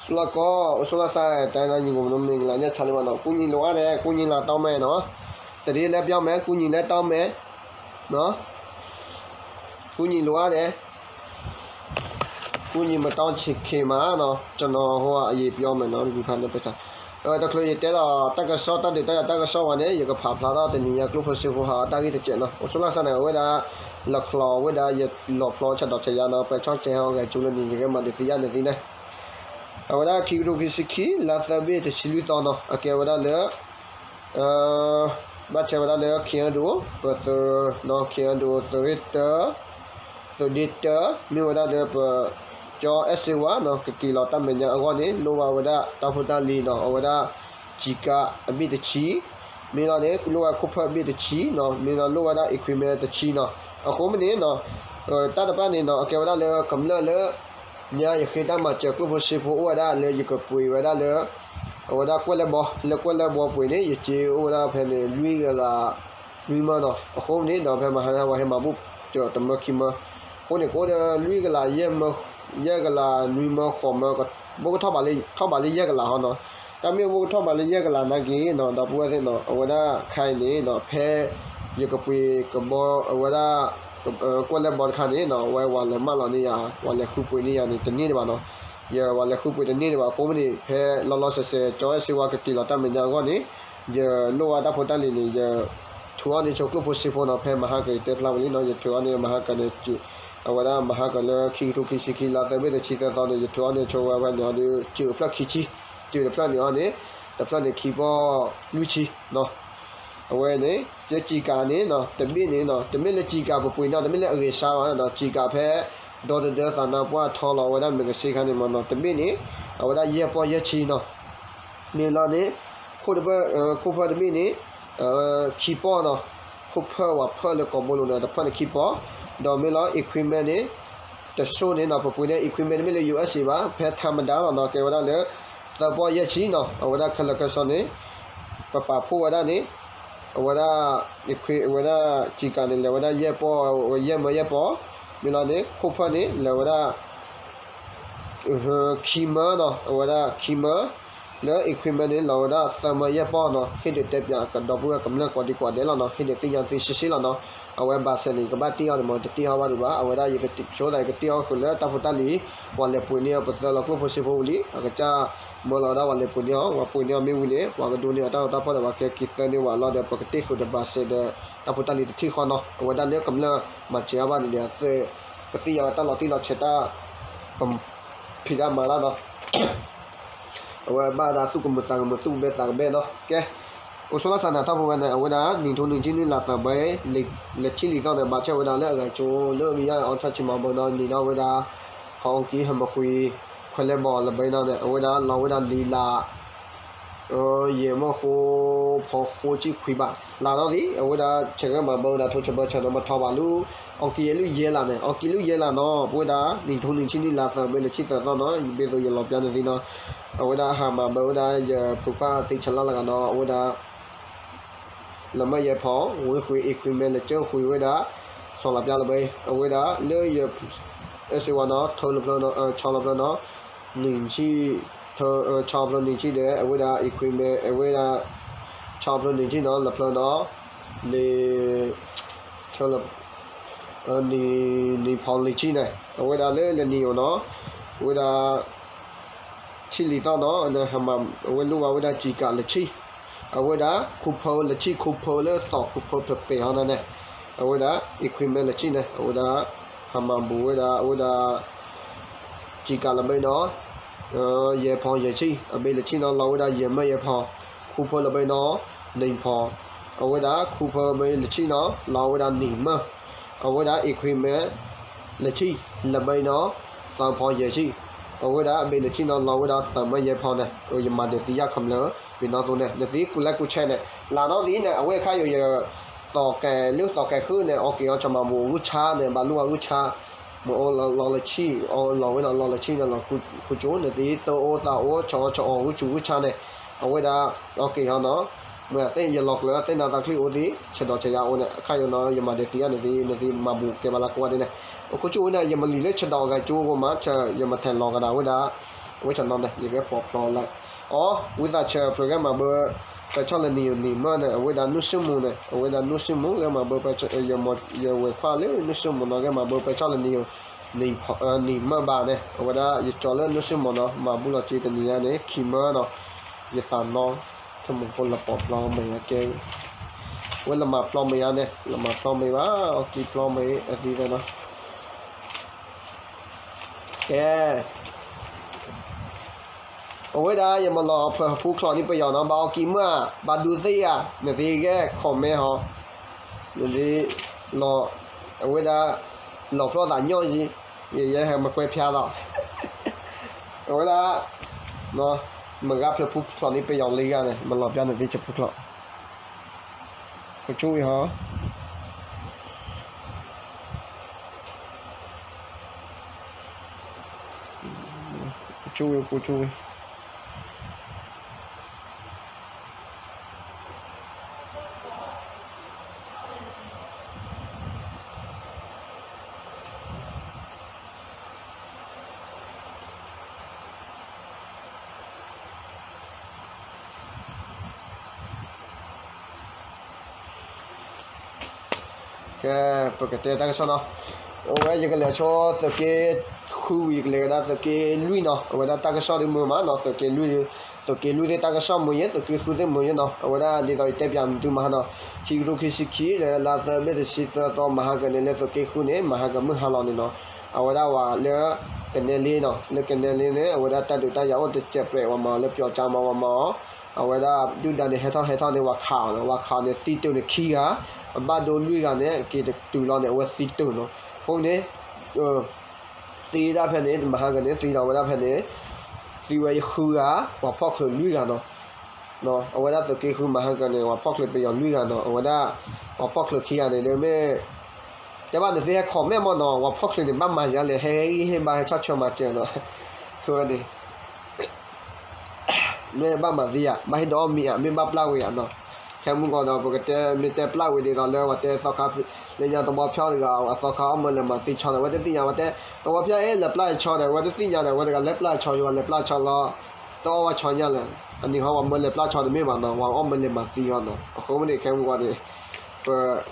လီၢ်ကီ အိၣ်ဆိးလီၢ်စၢ် တၢ်နၢ်ညီမုၢ်နမ့ၢ်ကလၢ်န့ၣ် ဆါလံဘၣ်နီၤ, ကူညီလိုအားတယ် ကူညီလာတော့မယ်နီၤ, တရ့လဲပြောမယ် ကူညီလာတော့မယ်နီၤ, ကူညီလိုအားတယ် ကူညီမတောင်းချင်ခင်မှာနော် ကျွန်တော်ဟိုကအရေးပြောမယ်နော် ဒီခါနဲ့ပတ်သက် တချုးယတဲလီၤ တၢ်ကစီၣ် တၢ်ဒုးတၢ်ယၤ တၢ်ကစီၣ်ဝဲန့ၣ် ယကဖးဖျါထီၣ်တနံၤညါ ကျိၣ်ဖိစ့ဖိဟးအတၢ်ဂ့ၢ်တစဲးနီၤ, အိၣ်ဆိးလီၢ်စၢ်န့ၣ် အဝဲဒၣ် လီၤဖျီဝဲဒၣ် ယလီၤဖျီဆၢဒီးဆၢယါနီၤ, ပှဲၤဆီၣ်ဆဲးဟီဂဲၤကၠူလၢန့ၣ် ယကမၤဒုးသ့ယါန့ၣ်သ့န့ၣ်, အဝဲဒၣ်ခံကထိခံဆံခံ လါသၢဘ့ၣ်တဆံလွံၢ်သီနီၤ, အကဲဝဲဒၣ်လၢ ဘၣ်ဆဲးဝဲဒၣ်လၢ ခ့ၣ်အဲၣ်ဒိၣ် ပသရၣ်နီၤ, ခ့ၣ်အဲၣ်ဒိၣ် သုးရ့ၣ်တၢ သုးဒ့တၢ မ့ၢ်ဝဲဒၣ်လၢပ ကၠီအဲၣ်စ့ဝါနီၤ ကက့ၤလီၤတၢ်မဲာ်ညါအဂီၢ်န့ၣ် လိၣ်ဘၣ်ဝဲဒၣ်တၢ်ဖိတၢ်လံၤနီၤ, အဝဲဒၣ် စံကးအဘ့ၣ်တဆံ, မ့ၢ်လီၤန့ၣ် လိၣ်ဝဲခိၣ်ဖၢၣ်ဘ့ၣ်တဆံနီၤ, မ့ၢ်လီၤလိၣ်ဝဲဒၣ် equipment တဆံနီၤ, အဃိမ့ၢ်န့ၣ်နီၤ တၢ်တဖၣ်န့ၣ်နီၤ အကဲဝဲဒၣ်လၢကမျၢၢ်လၢ ညါယဃ့တၢ်မၤစၢၤကျိၣ်ဖိစ့ဖိအိၣ်ဝဲဒၣ်လၢယကပှ့ၤဝဲဒၣ်လၢ အဝဲဒၣ်ကွဲၢ်လဲၢ်ဘီ, လၢကွဲၢ်လဲၢ်ဘီပှ့ၤန့ၣ် ယစ့အိၣ်ဝဲဒၣ်ဖဲန့ၣ် လွံၢ်ကလး နွံမၢနီၤ, အဃိန့ၣ်ဒီးဖဲမဟါန့ၣ် ပှၤဟဲမၤဘူၣ်စၢၤတမၢခံမၢ, အဃိန့ၣ် ကအိၣ်ဒီးလွံၢ်ကလး ယဲၢ်ကလး နွံမၢ ဃိးမၢ ဘိၣ်ကထီၣ်ဘးလၢ ထီၣ်ဘးလၢယဲၢ်ကလးဟီနီၤ, တၢ်မ့ၢ်ဘိၣ်ကထီၣ်ဘးလၢယဲၢ်ကလးနာ်က့နီၤ ဒီပုၢ်ဝဲၢ်သ့ၣ်နီၤ အဝဲဒၣ်ခဲအံၤန့ၣ်နီၤ ဖဲ ယကပှ့ၤကဘီအဝဲဒၣ် ကွဲၢ်လဲၢ်ဘီတခါန့ၣ်နီၤ အဝဲဝဲလဲၤမၢလီၤန့ၢ်ယၤ ဝဲလဲၤဃုပှ့ၤန့ၢ်ယၤန့ၣ် တန့ၢ်ဒံးဘၣ်နီၤ, ယဝဲလဲၤဃုပှ့ၤတန့ၢ်ဒံးဘၣ်အဃိမ့ၢ်န့ၣ် ဖဲလီၤလီၤဆဲးဆဲး ကၠီအဲၣ်စ့ဝါကက့ၤလီၤတၢ်မဲာ်ညါအဂီၢ်န့ၣ် ယလိၣ်ဝဲတၢ်ဖိတၢ်လံၤန့ၣ် ယထုးအီၣ်န့ၢ်ဆိကျိၣ်ဖိစ့ဖိနီၤ, ဖဲမဟါကၢၤယတဲဖျါဝဲလံနီၤ ယထုးအီၣ်န့ၢ်မဟါကၢၤန့ၣ် အဝဲဒၣ်မဟါကၢၤလၢခံကထိခံဆံခံ လါသၢဘ့ၣ်တဆံသၢသီန့ၣ် ယထုးအီၣ်န့ၢ်ဆိဝဲဖဲန့ၣ်အီၤဒီး စၢၤတဖျၢၣ်ခံဆံ, စၢၤတဖျၢၣ်န့ၣ်အီၤန့ၣ် တဖျၢၣ်န့ၣ်ခံပီၢ်လွံၢ်ဆံနီၤ, အဝဲန့ၣ် ယစံကးန့ၣ်နီၤ တဘ့ၣ်န့ၣ်နီၤ တမ့ၢ်လၢစံကးပပှ့ၤနီၤ တမ့ၢ်လၢအဂ့ၤစါဘၣ်နီၤ စံကးဖဲ ဒီတဒၢသးနါပှၢ်ထီလီၤဝဲဒၣ်မဲာ်ကဆ့ခါန့ၣ်မ့ၢ်နီၤ တဘ့ၣ်န့ၣ် အဝဲဒၣ်ယဲၢ်ပီၢ်ယဲၢ်ဆံနီၤ, မ့ၢ်လီၤန့ၣ် ခိၣ်တဖၢၣ် ခိၣ်ဖၢၣ်တဘ့ၣ်န့ၣ် ခံပီၢ်နီၤ, ခိၣ်ဖၢၣ်ဝဲဖၢၣ်လၢကိာ်ဘိလိၤန့ၣ် တဖၢၣ်န့ၣ်ခံပီၢ်, ဒီးမ့ၢ်လီၤ equipment န့ၣ် တစိၢ်န့ၣ်နီၤ ပပှ့ၤန့ၢ် equipment တမ့ၢ်လၢ ယူၢ်အဲၣ်စ့ၣ် ဘၣ် ဖဲထးမဒါလီၤနီၤ ကဲဝဲဒၣ်လၢ သၢပီၢ်ယဲၢ်ဆံနီၤ အဝဲဒၣ်ခဲလၢာ်ခဲဆ့န့ၣ် ပပာ်ဖှိၣ်ဝဲဒၣ်န့ၣ် အဝဲဒၣ် equip ဝဲဒၣ်စံကးန့ၣ် လဲၤဝဲဒၣ်ယဲၢ်ပီၢ် ယဲၢ်မၢယဲၢ်ပီၢ်, မ့ၢ်လီၤန့ၣ် ခိၣ်ဖၢၣ်န့ၣ် လဲၤဝဲဒၣ် ခံမၢနီၤ အဝဲဒၣ်ခံမၢ, လၢ equipment န့ၣ် လီၤဝဲဒၣ်သၢမၢယဲၢ်ပီၢ်နီၤ, ဟ့ၣ်ဒုးတဲပၠးကဒီပုၢ်ဝဲၢ်ကမျၢၢ်ကိးဒံကိးဒဲးလီၤနီၤ, ဟ့ၣ်ဒုးသ့ၣ်ညါသုရှဲရှဲလီၤနီၤ, အဝဲဘၣ်ဆဲးန့ၣ် ကဘၣ်တ့ၢ်အီၤန့ၣ်မ့ၢ် တတ့ၢ်အီၤဘၣ်ဒံးဘၣ်, အဝဲဒၣ်ယကဆိသး ယကတ့ၢ်အီၤဃုာ်လၢတၢ်ဖိတၢ်လံၤ, ပှၤလဲၤပှ့ၤန့ၢ်အီၤ ပသၢလီၤကျိၣ်ဖိစ့ဖိဝံၤလံ, အကစၢ်မၢလီၤဝဲဒၣ်ပှၤလဲၤပှ့ၤန့ၢ်အီၤ, ပှၤပှ့ၤန့ၢ်အီၤမ့ၢ်ဝံၤန့ၣ် ပှၤကဒိးန့ၢ်အတၢ်အီၣ်တၢ်ဖီၣ်ဒီး ပှၤကဲက့ၤသၢန့ၢ်ဝဲလီၤဒီး ပကတ့ၢ်ဃုာ်ဒီးဘၣ်ဆဲးဒီး တၢ်ဖိတၢ်လံၤတထံၣ်ဃီနီၤ, အဝဲဒၣ်လၢကမျၢၢ်မၤစၢၤအီၤဘၣ်န့ၣ်ဒီး ကသ့ၣ်ညါဝဲတၢ်လီၤတံၢ်လီၤဆဲးတၢ် ဖံးတၢ်မၤတၢ်နီၤ, အဝဲဘၣ်ဒၣ်သူၣ်ကမုာ်သးကမုာ် သူၣ်ကဘဲသးကဘဲနီၤ, ကဲ, အိၣ်ဆိးလီၢ်စၢ်န့ၣ် တၢ်ဖိဝဲန့ၣ် အဝဲဒၣ် နံၣ်ထူနံၣ်ဆံနံၣ်လါသၢဘ့ၣ် လၢခံလံာ်သီၣ်န့ၣ် ဘၣ်ဆၣ်ဝဲဒၣ်လၢအဂၤကၠိလၢမ့ၢ်ယါအီထီၣ်ဆံးမၤဘၢနီၤ နံၤဒီးဝဲဒၣ် ဟီၣ်အီၣ်ကံဟဲမၤဃုာ် ခွဲးလဲၢ်ဘီလၢဘဲနီၤန့ၣ် အဝဲဒၣ်လီၤဝဲဒၣ်လံာ်လါ ယဲၢ်မၢဃိ ဖီဃိဆံခွံဘး လါနီၤသံ အဝဲဒၣ်ဆဲးကဲမၤဘၢဝဲဒၣ်ထိၣ်ဆၢဘၢဆၢနီၤ မ့ၢ်ထီၣ်ဘးလၢ အီၣ်ကံယဲၢ်လံယဲၢ်လါန့ၣ် အီၣ်ကံလံယဲၢ်လါနီၤ ပဝဲဒၣ် နံၣ်ထူနံၣ်ဆံနံၣ်လါသၢဘ့ၣ်လၢခံသၢသီနီၤ ယဘ့ၣ်သိးယလီၤပျါန့ၣ်သံနီၤ အဝဲဒၣ်ဟးမၤဘၢဝဲဒၣ်ယဖိခွါသ့ၣ်ဆဲးလၢ်လၢ်ဂၤနီၤ အဝဲဒၣ် လၢမၢယဲၢ်ဖီ ဝ့ၢ်ဃုာ် equipment လၢကၠိဃုာ်ဝဲဒၣ် စီၤလီၤပျါလၢဘဲ အဝဲဒၣ်လၢယ အဲၣ်စ့ဝါနီၤ ထၢလၢဖျၢၣ်နီၤ ဆီလီၤဖျၢၣ်နီၤ နံၣ်ဆံ ဆီဖျၢၣ်နံၣ်ဆံဒီး အဝဲဒၣ် equipment အဝဲဒၣ် ဆီဖျၢၣ်နံၣ်ဆံနီၤ လၢဖျၢၣ်နီၤ လၢ နံၣ်ဖီလံၤဆံန့ၣ် အဝဲဒၣ်လၢလၢနံၣ်အိၣ်နီၤ အဝဲဒၣ် ထံၣ်လံာ်သီၣ်နီၤ အဝဲလိၣ်ဘၣ်ဝဲဒၣ်စံးကးလၢဆံ အဝဲဒၣ်ခူဖၢလၢဆံ ခူဖၢလၢသီၣ်ခူဖၢဖျၢၣ်ပဲာ်ဟီန့ၣ် အဝဲဒၣ် equipment လၢဆံန့ၣ် အဝဲဒၣ် ဟးမၤဘူးဝဲဒၣ် အဝဲဒၣ် စံးကးလၢဘဲနီၤ ယဲၢ်ဖီယဲၢ်ဆံ အဘ့ၣ်လၢဆံနီၤ လီၤဝဲဒၣ်ယဲၢ်မၢယဲၢ်ဖီ ခူဖၢလၢဘဲနီၤ နံၣ်ဖီ အဝဲဒၣ်ခူဖၢဘဲလၢဆံနီၤ လီၤဝဲဒၣ်နံၣ်မၢ အဝဲဒၣ် equipment လၢဆံ လၢဘဲနီၤ သၢဖီယဲၢ်ဆံ အဝဲဒၣ်အဘ့ၣ်လၢဆံနီၤ လီၤဝဲဒၣ်သၢမၢယဲၢ်ဖီန့ၣ် ယမၤဒုးသ့ယါခမျၢၢ် မ့ၢ်နီၢ်သိးန့ၣ် နသ့ကူလဲကူဆဲန့ၣ် လၢနီၢ်သံန့ၣ် အဝဲခါယိၤယ သီၣ်ကဲၤလၢသီၣ်ကဲၤဃုန့ၣ် အီၣ်က့ၤအီၤ ကမၤဘူးဂုၢ်ဆါန့ၣ် ဘၣ်လိၣ်အီၤဂုၢ်ဆါ မ့ၢ်အီလီၤလၢဆံ အီလီၤဝဲဒၣ်လီၤလၢဆံန့ၣ်လီၤ ခိကၠိန့ၣ်သ့ တၢ်အိၣ်သးအိၣ် ဆီၣ်အီၣ်ဆီၣ်အီၣ်ဂုၢ်ဆူၣ်ဂုၢ်ဆါန့ၣ် အဝဲဒၣ် အီၣ်က့ၤအီၤနီၤ မ့ၢ်အသ့ၣ်ယလီၤကျၢၤသ့ၣ်နီၣ်သးချံအိၣ်သ့ ဆဲးဒီးဆဲးယါအိၣ်န့ၣ် အခါယိၤနီၤ ယမၤဒုးသ့ယါန့ၣ်သ့ နသ့မၤဘူးကဲဘၣ်လၢကိးဂၤဒဲးန့ၣ် အခိကၠိဝဲန့ၣ် ယမၤလံာ်လၢဆဲးဒီးအဂၤကၠိအဂီၢ်မး ယမၤထဲးလီၤကဒါဝဲဒၣ် အဝဲနီၤန့ၣ် ယကဲပိာ်ဖျီလၢ အီၤ ဝံသးစူၤ ပဂဲမၤဘၢ ပဆီၣ်လၢနံၤယိာ်နံၤမၢၢ်န့ၣ် အဝဲဒၣ်နုၢ်စုမူန့ၣ် အဝဲဒၣ်နုၢ်စုမူ ဂဲမၤဘၢ ယဝဲၢ်ခွါလၢနုၢ်စုမူနီၤ ဂဲမၤဘၢ ပဆီၣ်လၢနံၤယိာ် နံၤမၢၢ်ဘၣ်န့ၣ် အဝဲဒၣ်ယကၠီၤလၢနုၢ်စုမူနီၤ မၤဘူၣ်လီၤစ့တနံၤညါန့ၣ် ခံမၢၢ်နီၤ ယသးနီ ဆိကမိၣ်ဖိလၢပိာ်ဖျီမ့ၢ်ယါကဲ ဝဲလၢမၤဖျီမ့ၢ်ယါန့ၣ် လၢမၤဖျီမ့ၢ်ဘၣ် အီၣ်ကံဖျီမ့ၢ်အဒ်သိးနီၤ ကဲ အဝဲဒၣ်ယမၤလီၤဖၢၣ်ဖူချီၣ်န့ၣ်ပယီၤနီၤ ဘၣ်အီၣ်ကံမၢ်ဧါ ဘၣ်ဒူသ့ဧါ နသ့ဂဲ comment ဟီ နသ့ လီၤ အဝဲဒၣ် လီၤဖျီသးညီယံၤ ယဲဟဲမကွဲဖျါလီၤ အဝဲဒၣ် မၤဂၤဖျၢၣ်ဖူချီၣ်န့ၣ်ပယီၤလံဂၤန့ၣ် မၤလီၤပျါနသ့ဖူချီၣ် ကဆိၣ်ဝံၤဟီ ကဆိၣ်ဝံၤ ကဆိၣ်ဝံၤ ကဲ ပကတဲတၢ်ကစီၣ်နီၤ, အဝဲယကလဲၤဆိသုးက့ဃုဝံၤ ယကလဲၤဝဲဒၣ်သုးက့လွံၢ်နီၤ, အဝဲဒၣ်တၢ်ကစီၣ်ဒ်မုာ်မးနီၤ, သုးက့လွံၢ် သုးက့လွံၢ်သ့ၣ်တၢ်ကစီၣ်မုာ်ယဲ သုးက့ဃုသ့ၣ်မုာ်ယဲနီၤ, အဝဲဒၣ်ဒ်သိးယတဲပၠးမနုၤမဟါနီၤ, ခံကထိခံဆံခံ လၢလါသၢဘ့ၣ်တဆံသၢသီ မဟါကန့ၣ်လၢသုးက့ဃုန့ၣ် မဟါကမုၢ်ဟါလီၤန့ၣ်နီၤ, အဝဲဒၣ်ဝဲလၢကနဲလ့နီၤ, လၢကနဲလ့န့ၣ် အဝဲဒၣ်တၢ်ဒုးတၢ်ယၤအိၣ်တစဲးပြဲး ဝဲမၤလၢပျီကါမး ဝဲမၤအီၤ အဝဲဒၣ်ဒုၣ်ဒါန့ၣ်ဟဲထီၣ်ဟဲထီၣ်န့ၣ် ဝဲခးအီၤနီၤ, ဝဲခးအီၤန့ၣ် သံတုၤန့ၣ်ခံဂၤ, အဘၣ်ဒိလွံၢ်ဂၤန့ၣ် က့ၤတတုၤလီၤန့ၣ် အဝဲသံတုၤနီၤ, အဃိန့ၣ် သံဒၣ်ဖဲန့ၣ် မဟါကန့ၣ် သံလီၤဝဲဒၣ်ဖဲန့ၣ်, သံဝဲဃုဂၤ, ပှၤဖီၣ်ချုးလွံၢ်ဂၤနီၤ, အဝဲဒၣ်သုးက့ဃုမဟါကန့ၣ် ပှၤဖီၣ်ချုးပယီၤလွံၢ်ဂၤနီၤ, အဝဲဒၣ် ပှၤဖီၣ်ချုးခံဂၤန့ၣ် ဒီးမ့ၢ် တဲဘၣ်နသ့ဟဲ comment မ့ၢ်နီၤ, ပှၤဖီၣ်ချုးန့ၣ် ဘၣ်မၤယၤလဲၣ်, ဟဲဟ့ၣ်ဂံၢ်ဟ့ၣ်ဘါ ဟဲဆီၣ်ထွဲမၤစၢၤနီၤ, အဃိန့ၣ် မ့ၢ်ဘၣ်မၤသံဧါ, ဘၣ်ဟ့ၣ်ဒီးအီၣ်မ့ၤဧါ, မ့ၢ်ဘၣ်ပျၢ်ဝံၤဧါနီၤ, ခဲမုၢ်ကီးဒီး ပကတဲမ့ၢ်တဲပျၢ်ဝံၤဒ်သိးလၢ ပှၤတဲသီခါ လၢညါတဘီဖျီတဂၤ အသီခါအီၣ်မၢလဲၤမၤသံဆီဒီး အဝဲတသ့ၣ်ညါ, ပှၤတဲ တဘီဖျီအ့ၣ် လဲၤပျၢ်အဆီဒီး အဝဲတသ့ၣ်ညါဒီး အဝဲတဂၤလဲၤပျၢ်ဆီယဝဲ လဲၤပျၢ်ဆီလီၤ, တအီၣ်ဝဲဆီညါလဲၣ်, အန့ၣ်ဟီ ပှၤမၢလဲၤပျၢ်ဆီတမ့ၢ်ဘၣ်နီၤ, ပှၤအီၣ်မၢလဲၤမၤသံဟီနီၤ, အဃိမ့ၢ်န့ၣ် ခဲမုၢ်ကီးန့ၣ် ပ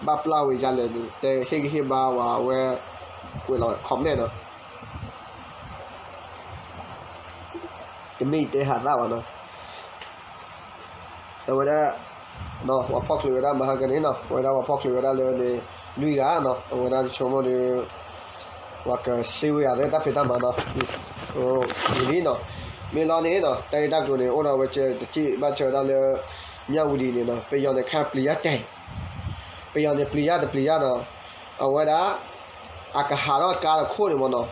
ဘၣ်ပျၢ်ဝံၤယၤလဲၣ်န့ၣ် တဲဟ့ၣ်ဂံၢ်ဟ့ၣ်ဘါဝဲ ကွဲးလီၤ comment နီၤ တမ့ၢ်ယတဲဟးသၣ်ဘၣ်နီၤ, အဝဲဒၣ် ပှၤဖီၣ်ချုးဝဲဒၣ်မဟါကန့ၣ်နီၤ, အဝဲဒၣ်ပှၤဖီၣ်ချုးဝဲဒၣ်လၢန့ၣ် လွံၢ်ဂၤနီၤ, အဝဲဒၣ်ဆိကမိၣ်ဒီး ပှၤကစ့ဝဲယၤလၢတၢ်ဖံးတၢ်မၤနီၤ, လံနီၤ, မ့ၢ်လီၤန့ၣ်နီၤ တၢ်ဂ့ၢ်တၢ်ကျိၤန့ၣ် အိၣ်ဒီးဝဲကဲတစံၣ်ဘၣ်ဆၢဝဲဒၣ်လၢ မၠၣ်ဝတံၤန့ၣ်နီၤ, ပယီၤန့ၣ်ခါပျံၤယါတဲာ် ပယီၤန့ၣ်ပျံၤယါတပျံၤယါနီၤ, အဝဲဒၣ် အကဟးထီၣ်ကါတခိၣ်န့ၣ်မ့ၢ်နီၤ,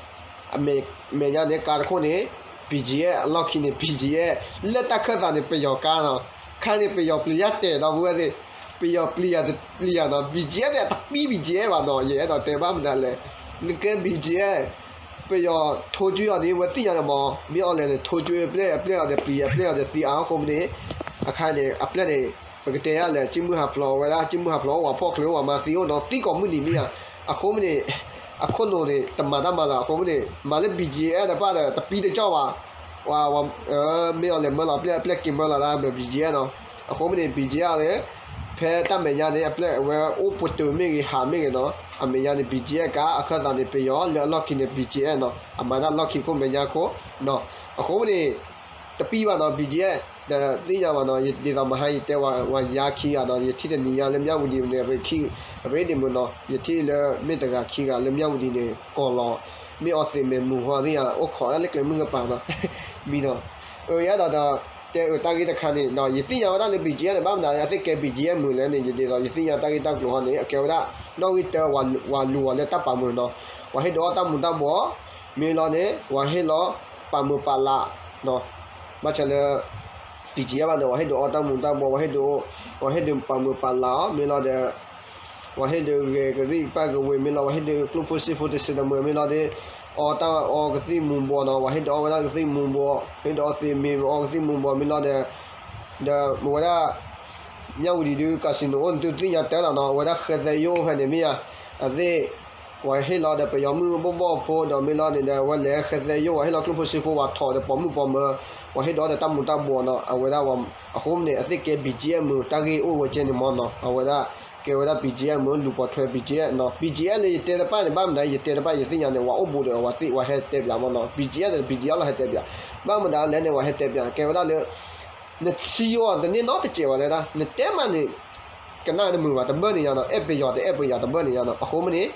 အမဲာ်ညါန့ၣ် ကါတခိၣ်န့ၣ် BGF, အလီၢ်ခံန့ၣ် BGF, လၢတၢ်ခၢၣ်သးန့ၣ် ပယီၤကါနီၤ, ခါန့ၣ်ပယီၤပျံၤယါတဲာ်ဒီပုၢ်ဝဲၢ်သ့ၣ်, ပယီၤပျံၤယါတပျံၤယါနီၤ, BGF သ့ၣ်တပံၤ BGF ဘၣ်နီၤ, ယအဲၣ်ဒိးတဲဘၣ်မနုၤလဲၣ်, နကဲ BGF ပယီၤထိကွံာ်အီၤန့ၣ် ဝဲသ့ၣ်ညါလၢမး, မ့ၢ်အီၤလဲၣ်န့ၣ် ထိကွံာ်အပျဲၢ် အပျဲၢ်အီၤဒီးပျံၤ အပျဲၢ်အီၤဒီးသံအါအဃိမ့ၢ်န့ၣ်, အခါန့ၣ် အပျဲၢ်န့ၣ် ပကတဲယါလဲၣ် ကၠံၣ်မုၢ်ဟးဖျိးဝဲဒၣ် ကၠံၣ်မုၢ်ဟးဖျိးအိၣ် ပှၤဖီၣ်ချုးအိၣ် ပှၤမၤသံအိၣ်နီၤ သံကိးမုၢ်နံၤမ့ၢ်ဧါ, အဃိမ့ၢ်န့ၣ် အခိၣ်နူာ်န့ၣ် တမၤတၢ်မၤလၢၤ အဃိမ့ၢ်န့ၣ် မၤလၢ BGF တဖၣ်ဒီး တပံတကၠီၣ်ဘၣ်, မ့ၢ်အီၤလဲၣ်မၢလီၤ အပျဲၢ် အပျဲၢ်က့ၤမၢလီၤဒၣ် BGF နီၤ, အဃိမ့ၢ်န့ၣ် BGF န့ၣ် ဖဲတၢ်မဲာ်ညါန့ၣ် အပျဲၢ်အဝဲအိၣ်ပှဲၤတုၤမ့ၢ်ဂ့ၤ ဟးမ့ၢ်ဂ့ၤနီၤ, အမဲာ်ညါန့ၣ် BGF ကါ အခၢၣ်သးန့ၣ် ပယီၤ လၢအလီၢ်ခံန့ၣ် BGF နီၤ, အမၤတၢ်လီၢ်ခံခိၣ်မဲာ်ညါခိၣ်နီၤ, အဃိမ့ၢ်န့ၣ် တပံဘၣ်နီၤ BGF တသ့ၣ်ညါဘၣ်နီၤ, ဒ်သိးမဟါယတဲဝဲယါခံဂၤနီၤ, ယထံၣ်တနံၤညါလၢမၠၣ်ဝတံၤန့ၣ် ရ့ခံ ရ့ဒံးမုာ်နီၤ, ယထံၣ်လၢမ့ၢ်တဂၤခံဂၤလၢမၠၣ်ဝတံၤန့ၣ် ကိးလီၤ, မ့ၢ်အီၤသ့ၣ်မဲာ်မုာ်ဟီသ့ၣ်ညါ အိၣ်ခိးဒၣ်လၢကျဲမုၢ်ကပၤနီၤ, မံနီၤ, အၢ ယအဲၣ်ဒိးဒီး တဲအၢတၢ်ဂ့ၢ်တခါန့ၣ်ဒီး ယသ့ၣ်ညါဝဲဒၣ်လၢ BGF န့ၣ် ဘၣ်မနုၤ အသ့ၣ်ကဲ BGF မုာ်လဲၣ်န့ၣ် ယဒ်သိးယသ့ၣ်ညါတၢ်ဂ့ၢ်တၢ်ကျိၤဟီန့ၣ် အကဲဝဲဒၣ် နီၣ်ဂံၢ်တၢ ဝၤလူၤဝဲလၢတၢ်ပာ်မုာ်နီၤ, ပှၤဟ့ၣ်ဒုးအီၣ်တၢ်မူၤတၢ်ဘှီး, မ့ၢ်လီၤန့ၣ် ပှၤဟ့ၣ်လီၤပာ်မုာ်ပာ်လးနီၤ, ဘၣ်ဆၣ်လၢ BGF ဘၣ်န့ၣ် ပှၤဟ့ၣ်ဒုးအီၣ်တၢ်မူၤတၢ်ဘှီး, ပှၤဟ့ၣ်ဒုး ပှၤဟ့ၣ်ဒုးပာ်မုာ်ပာ်လးအီၤ, မ့ၢ်လီၤဒီး ပှၤဟ့ၣ်ဒုးဂဲၤကရံၣ်ပၢ်ကဝ့ၤ မ့ၢ်လီၤ ပှၤဟ့ၣ်ဒုးကျိၣ်ဖိစ့ဖိတစဲးတမှဲၤ မ့ၢ်လီၤဒီး အီၣ်တၢ်အီကသံၣ်မူၤဘှီးနီၤ, ပှၤဟ့ၣ်ဒုးအီၣ်ဝဲဒၣ်ကသံၣ်မူၤဘှီး, ဟ့ၣ်ဒုးအီသံးမ့ၤ အီကသံၣ်မူၤဘှီး မ့ၢ်လီၤဒီး ဒီးမ့ၢ်ဝဲဒၣ် မၠၣ်ဝတံၤဒုး casino အိၣ်န့ၣ် သုသ့ၣ်ညါတၢ်လီၤနီၤ, အဝဲဒၣ်ဃဲသဲယိၣ်ဖဲန့ၣ်မ့ၢ်ဧါ, အသ့ၣ် ပှၤဟ့ၣ်လီၤဒီးပယီၤမုၢ်ဘီၣ်ဘီၣ်ဖိဒီးမ့ၢ်လီၤန့ၣ်ဒီး အဝဲလဲၤဃဲသဲယိၣ် ပှၤဟ့ၣ်လီၤကျိၣ်ဖိစ့ဖိ ပှၤထီၣ်ဒီးပိာ်မုၣ်ပိာ်မၢၤ, ပှၤဟ့ၣ်ဒီးတၢ်မူၤတၢ်ဘှီးနီၤ အဝဲဒၣ် အဃိန့ၣ် အသ့ၣ်ကဲ BGF မုၢ်တၢ်ဂ့ၢ်အိၣ်ဝဲကဲန့ၣ်မ့ၢ်နီၤ အဝဲဒၣ် ကဲဝဲဒၣ် BGF မုၢ် လူၤပိာ်ထွဲ BGF နီၤ BGF လၢယတဲတပၣ်န့ၣ် ဘၣ်မနုၤ ယတဲတပၣ် ယသ့ၣ်ညါန့ၣ် ပှၤအိၣ်ဘူးဒီးအဝဲသ့ၣ် ပှၤဟဲတဲပၠးမ့ၢ်နီၤ BGF ဒီး BGF လီၤဟဲတဲပၠး, ဘၣ်မနုၤလဲၣ်န့ၣ် ပှၤဟဲတဲပၠး ကဲဝဲဒၣ်လၢ နထံယိၣ်အီၤတန့ၢ်နီတစဲးဘၣ်လၢဒၣ် နတဲမးန့ၣ် ကနၣ်တမုာ်ဘၣ် တဘၢၣ်န့ၣ်ညါနီၤ အဲၣ်ပယီၤတအဲၣ်ပယီၤတဘၢၣ်န့ၣ်ညါနီၤ အဃိမ့ၢ်န့ၣ်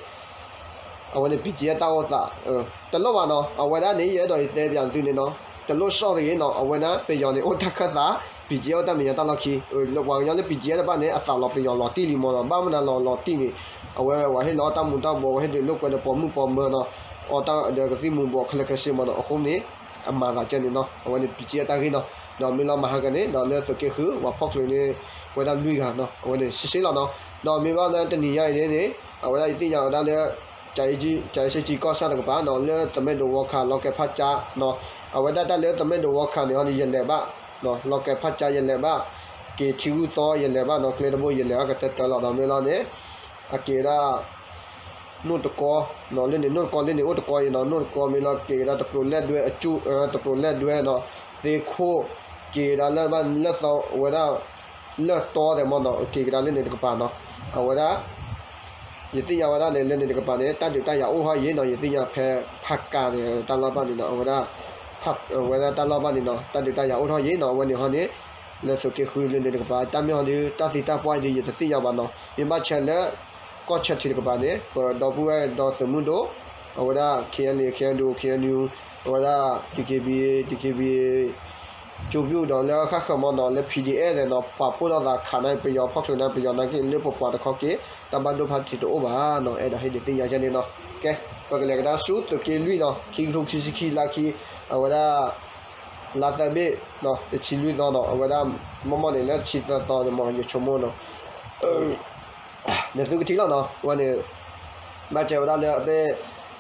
အဝဲန့ၣ် BGF တၢ်အိၣ်သး တလိၣ်ဘၣ်နီၤ အဝဲဒၣ်န့ၣ် ယအဲၣ်ဒိးယတဲပၠးသုန့ၣ်နီၤ တလိၣ်ဆီၣ်တဂ့ၤနီၤ အဝဲဒၣ် ပယီၤန့ၣ် အိၣ်တၢ်ခၢၣ်သး BGF အိၣ်တၢ်မဲာ်ညါတၢ်လီၢ်ခံ ပှၤကညီလၢ BGF တဖၣ်န့ၣ် အသးလီၤပယီၤလီၤတံၢ်လံမ့ၢ်နီၤ ဘၣ်မနုၤလီၤလီၤတံၢ်န့ၣ် အဝဲ ပှၤဟ့ၣ်လီၤတၢ်မူၤတၢ်ဘှီး ပှၤဟ့ၣ်ဒုးလိာ်ကွဲဒီးပိာ်မုၣ်ပိာ်မၢၤနီၤ အီၣ်တၢ်ဒီးကသံၣ်မူၤဘှီးခဲလၢာ်ခဲဆ့မ့ၢ်နီၤ အဃိန့ၣ် အမၤသးကဲန့ၣ်နီၤ အဝဲန့ၣ် BGF တၢ်ဂ့ၢ်နီၤ ဒီးမ့ၢ်လီၤမဟါကန့ၣ် ဒီးလၢသုးက့ဃု ပှၤဖီၣ်ချုးန့ၣ် ဝဲဒၣ်လွံၢ်ဂၤနီၤ အဝဲန့ၣ် စ့စ့လီၤနီၤ ဒီးမ့ၢ်ဘၣ်လၢတနံၤညါအံၤန့ၣ် အဝဲဒၣ်ယသ့ၣ်ညါဝဲဒၣ်လၢ ကၠၤအ့စ့ကီၢ်ဆၣ်တကပၤနီၤ လၢသမ့ၣ်ဒိးဝီခး လီၤကဲဖးကၠါနီၤ အဝဲဒၣ်တၢ်လၢသမ့ၣ်ဒိးဝီခးန့ၣ်ဟီန့ၣ် ယလဲၤဘၣ် လီၤကဲဖးကၠါယလဲၤဘၣ် က့ၤထံဂုၢ်သီယလဲၤဘၣ်နီၤ ကျဲတဘိယလဲၤဘၣ်ကတၢၢ်တၢၢ်လီၤဒီးမ့ၢ်လီၤန့ၣ် အက့ၤဝဲဒၣ် နိၣ်တကီ လၢန့ၣ် နိၣ်တကီလၢန့ၣ် အိၣ်တကီအံၤနီၤ နိၣ်တကီမ့ၢ်လီၤ က့ၤဝဲဒၣ်တပျိာ်လဲၣ်ဒွဲအကၠူၣ် တပျိာ်လဲၣ်ဒွဲနီၤ သ့ခိၣ် က့ၤဝဲဒၣ်လၢဘၣ်လၢသီဝဲဒၣ် လၢတီသဲးမ့ၢ်နီၤ က့ၤကဒါလၢန့ၣ်တကပၤနီၤ အဝဲဒၣ် ယသ့ၣ်ညါဝဲဒၣ်န့ၣ် လၢန့ၣ်တကပၤန့ၣ် တၢ်ဒုးတၢ်ယၤအိၣ်ထီၣ်ယံၤနီၤ ယသ့ၣ်ညါဖဲဖးကၤန့ၣ် တၢ်လီၢ်ဘၣ်န့ၣ်နီၤ အဝဲဒၣ် အဝဲဒၣ်တၢ်လီၢ်ဘၣ်န့ၣ်နီၤ တၢ်ဒုးတၢ်ယၤအိၣ်ထီၣ်ယံၤနီၤ အဝဲန့ၣ်ဟီန့ၣ် လၢသုးက့ဃုလၢန့ၣ်တကပၤ တၢ်မ့ၢ်ဟီဒီး တၢ်သံတၢ်ပှၢ်ဒီး ယတသ့ၣ်ညါဘၣ်နီၤ မ့ၢ်ဘၣ်ဆၢလၢ ကီၢ်ဆၢထံးတကပၤန့ၣ် ပဒီပုၢ်ဝဲၢ်ဒီသုးမုၢ်ဒိၣ် အဝဲဒၣ် KNLA KNDO KNU အဝဲဒၣ် DKBA DKBA ကၠိပူၣ်ဒီးလၢဃၣ်ဃၢၤမ့ၢ်နီၤ လၢ PDF သဲးနီၤ ပာ်ဖှိၣ်ထီၣ်သးခးန့ၣ် ပယီၤဖီၣ်ချုးန့ၣ် ပယီၤနာ်က့ လၢပပှၤတခီက့ၤ တၢ်ဘၣ်ဒိဘၣ်ထံးတအိၣ်ဘၣ်နီၤ အဲၣ်ဒိးဟ့ၣ်ဒုးသ့ၣ်ညါကဲန့ၣ်နီၤ ကဲ ပကလဲၤကဒါဆူသုးက့လွံၢ်နီၤ ခံကထိခံဆံခံလါခံ အဝဲဒၣ် လါသၢဘ့ၣ် တဆံလွံၢ်သီနီၤ အဝဲဒၣ် မ့ၢ်မ့ၢ်န့ၣ် လၢတဆံသၢသီန့ၣ်မ့ၢ် ယဆိကမိၣ်နီၤ နသုကထံၣ်လီၤနီၤ အဝဲန့ၣ် ဘၣ်စၢၤဝဲဒၣ်လၢအသ့ၣ်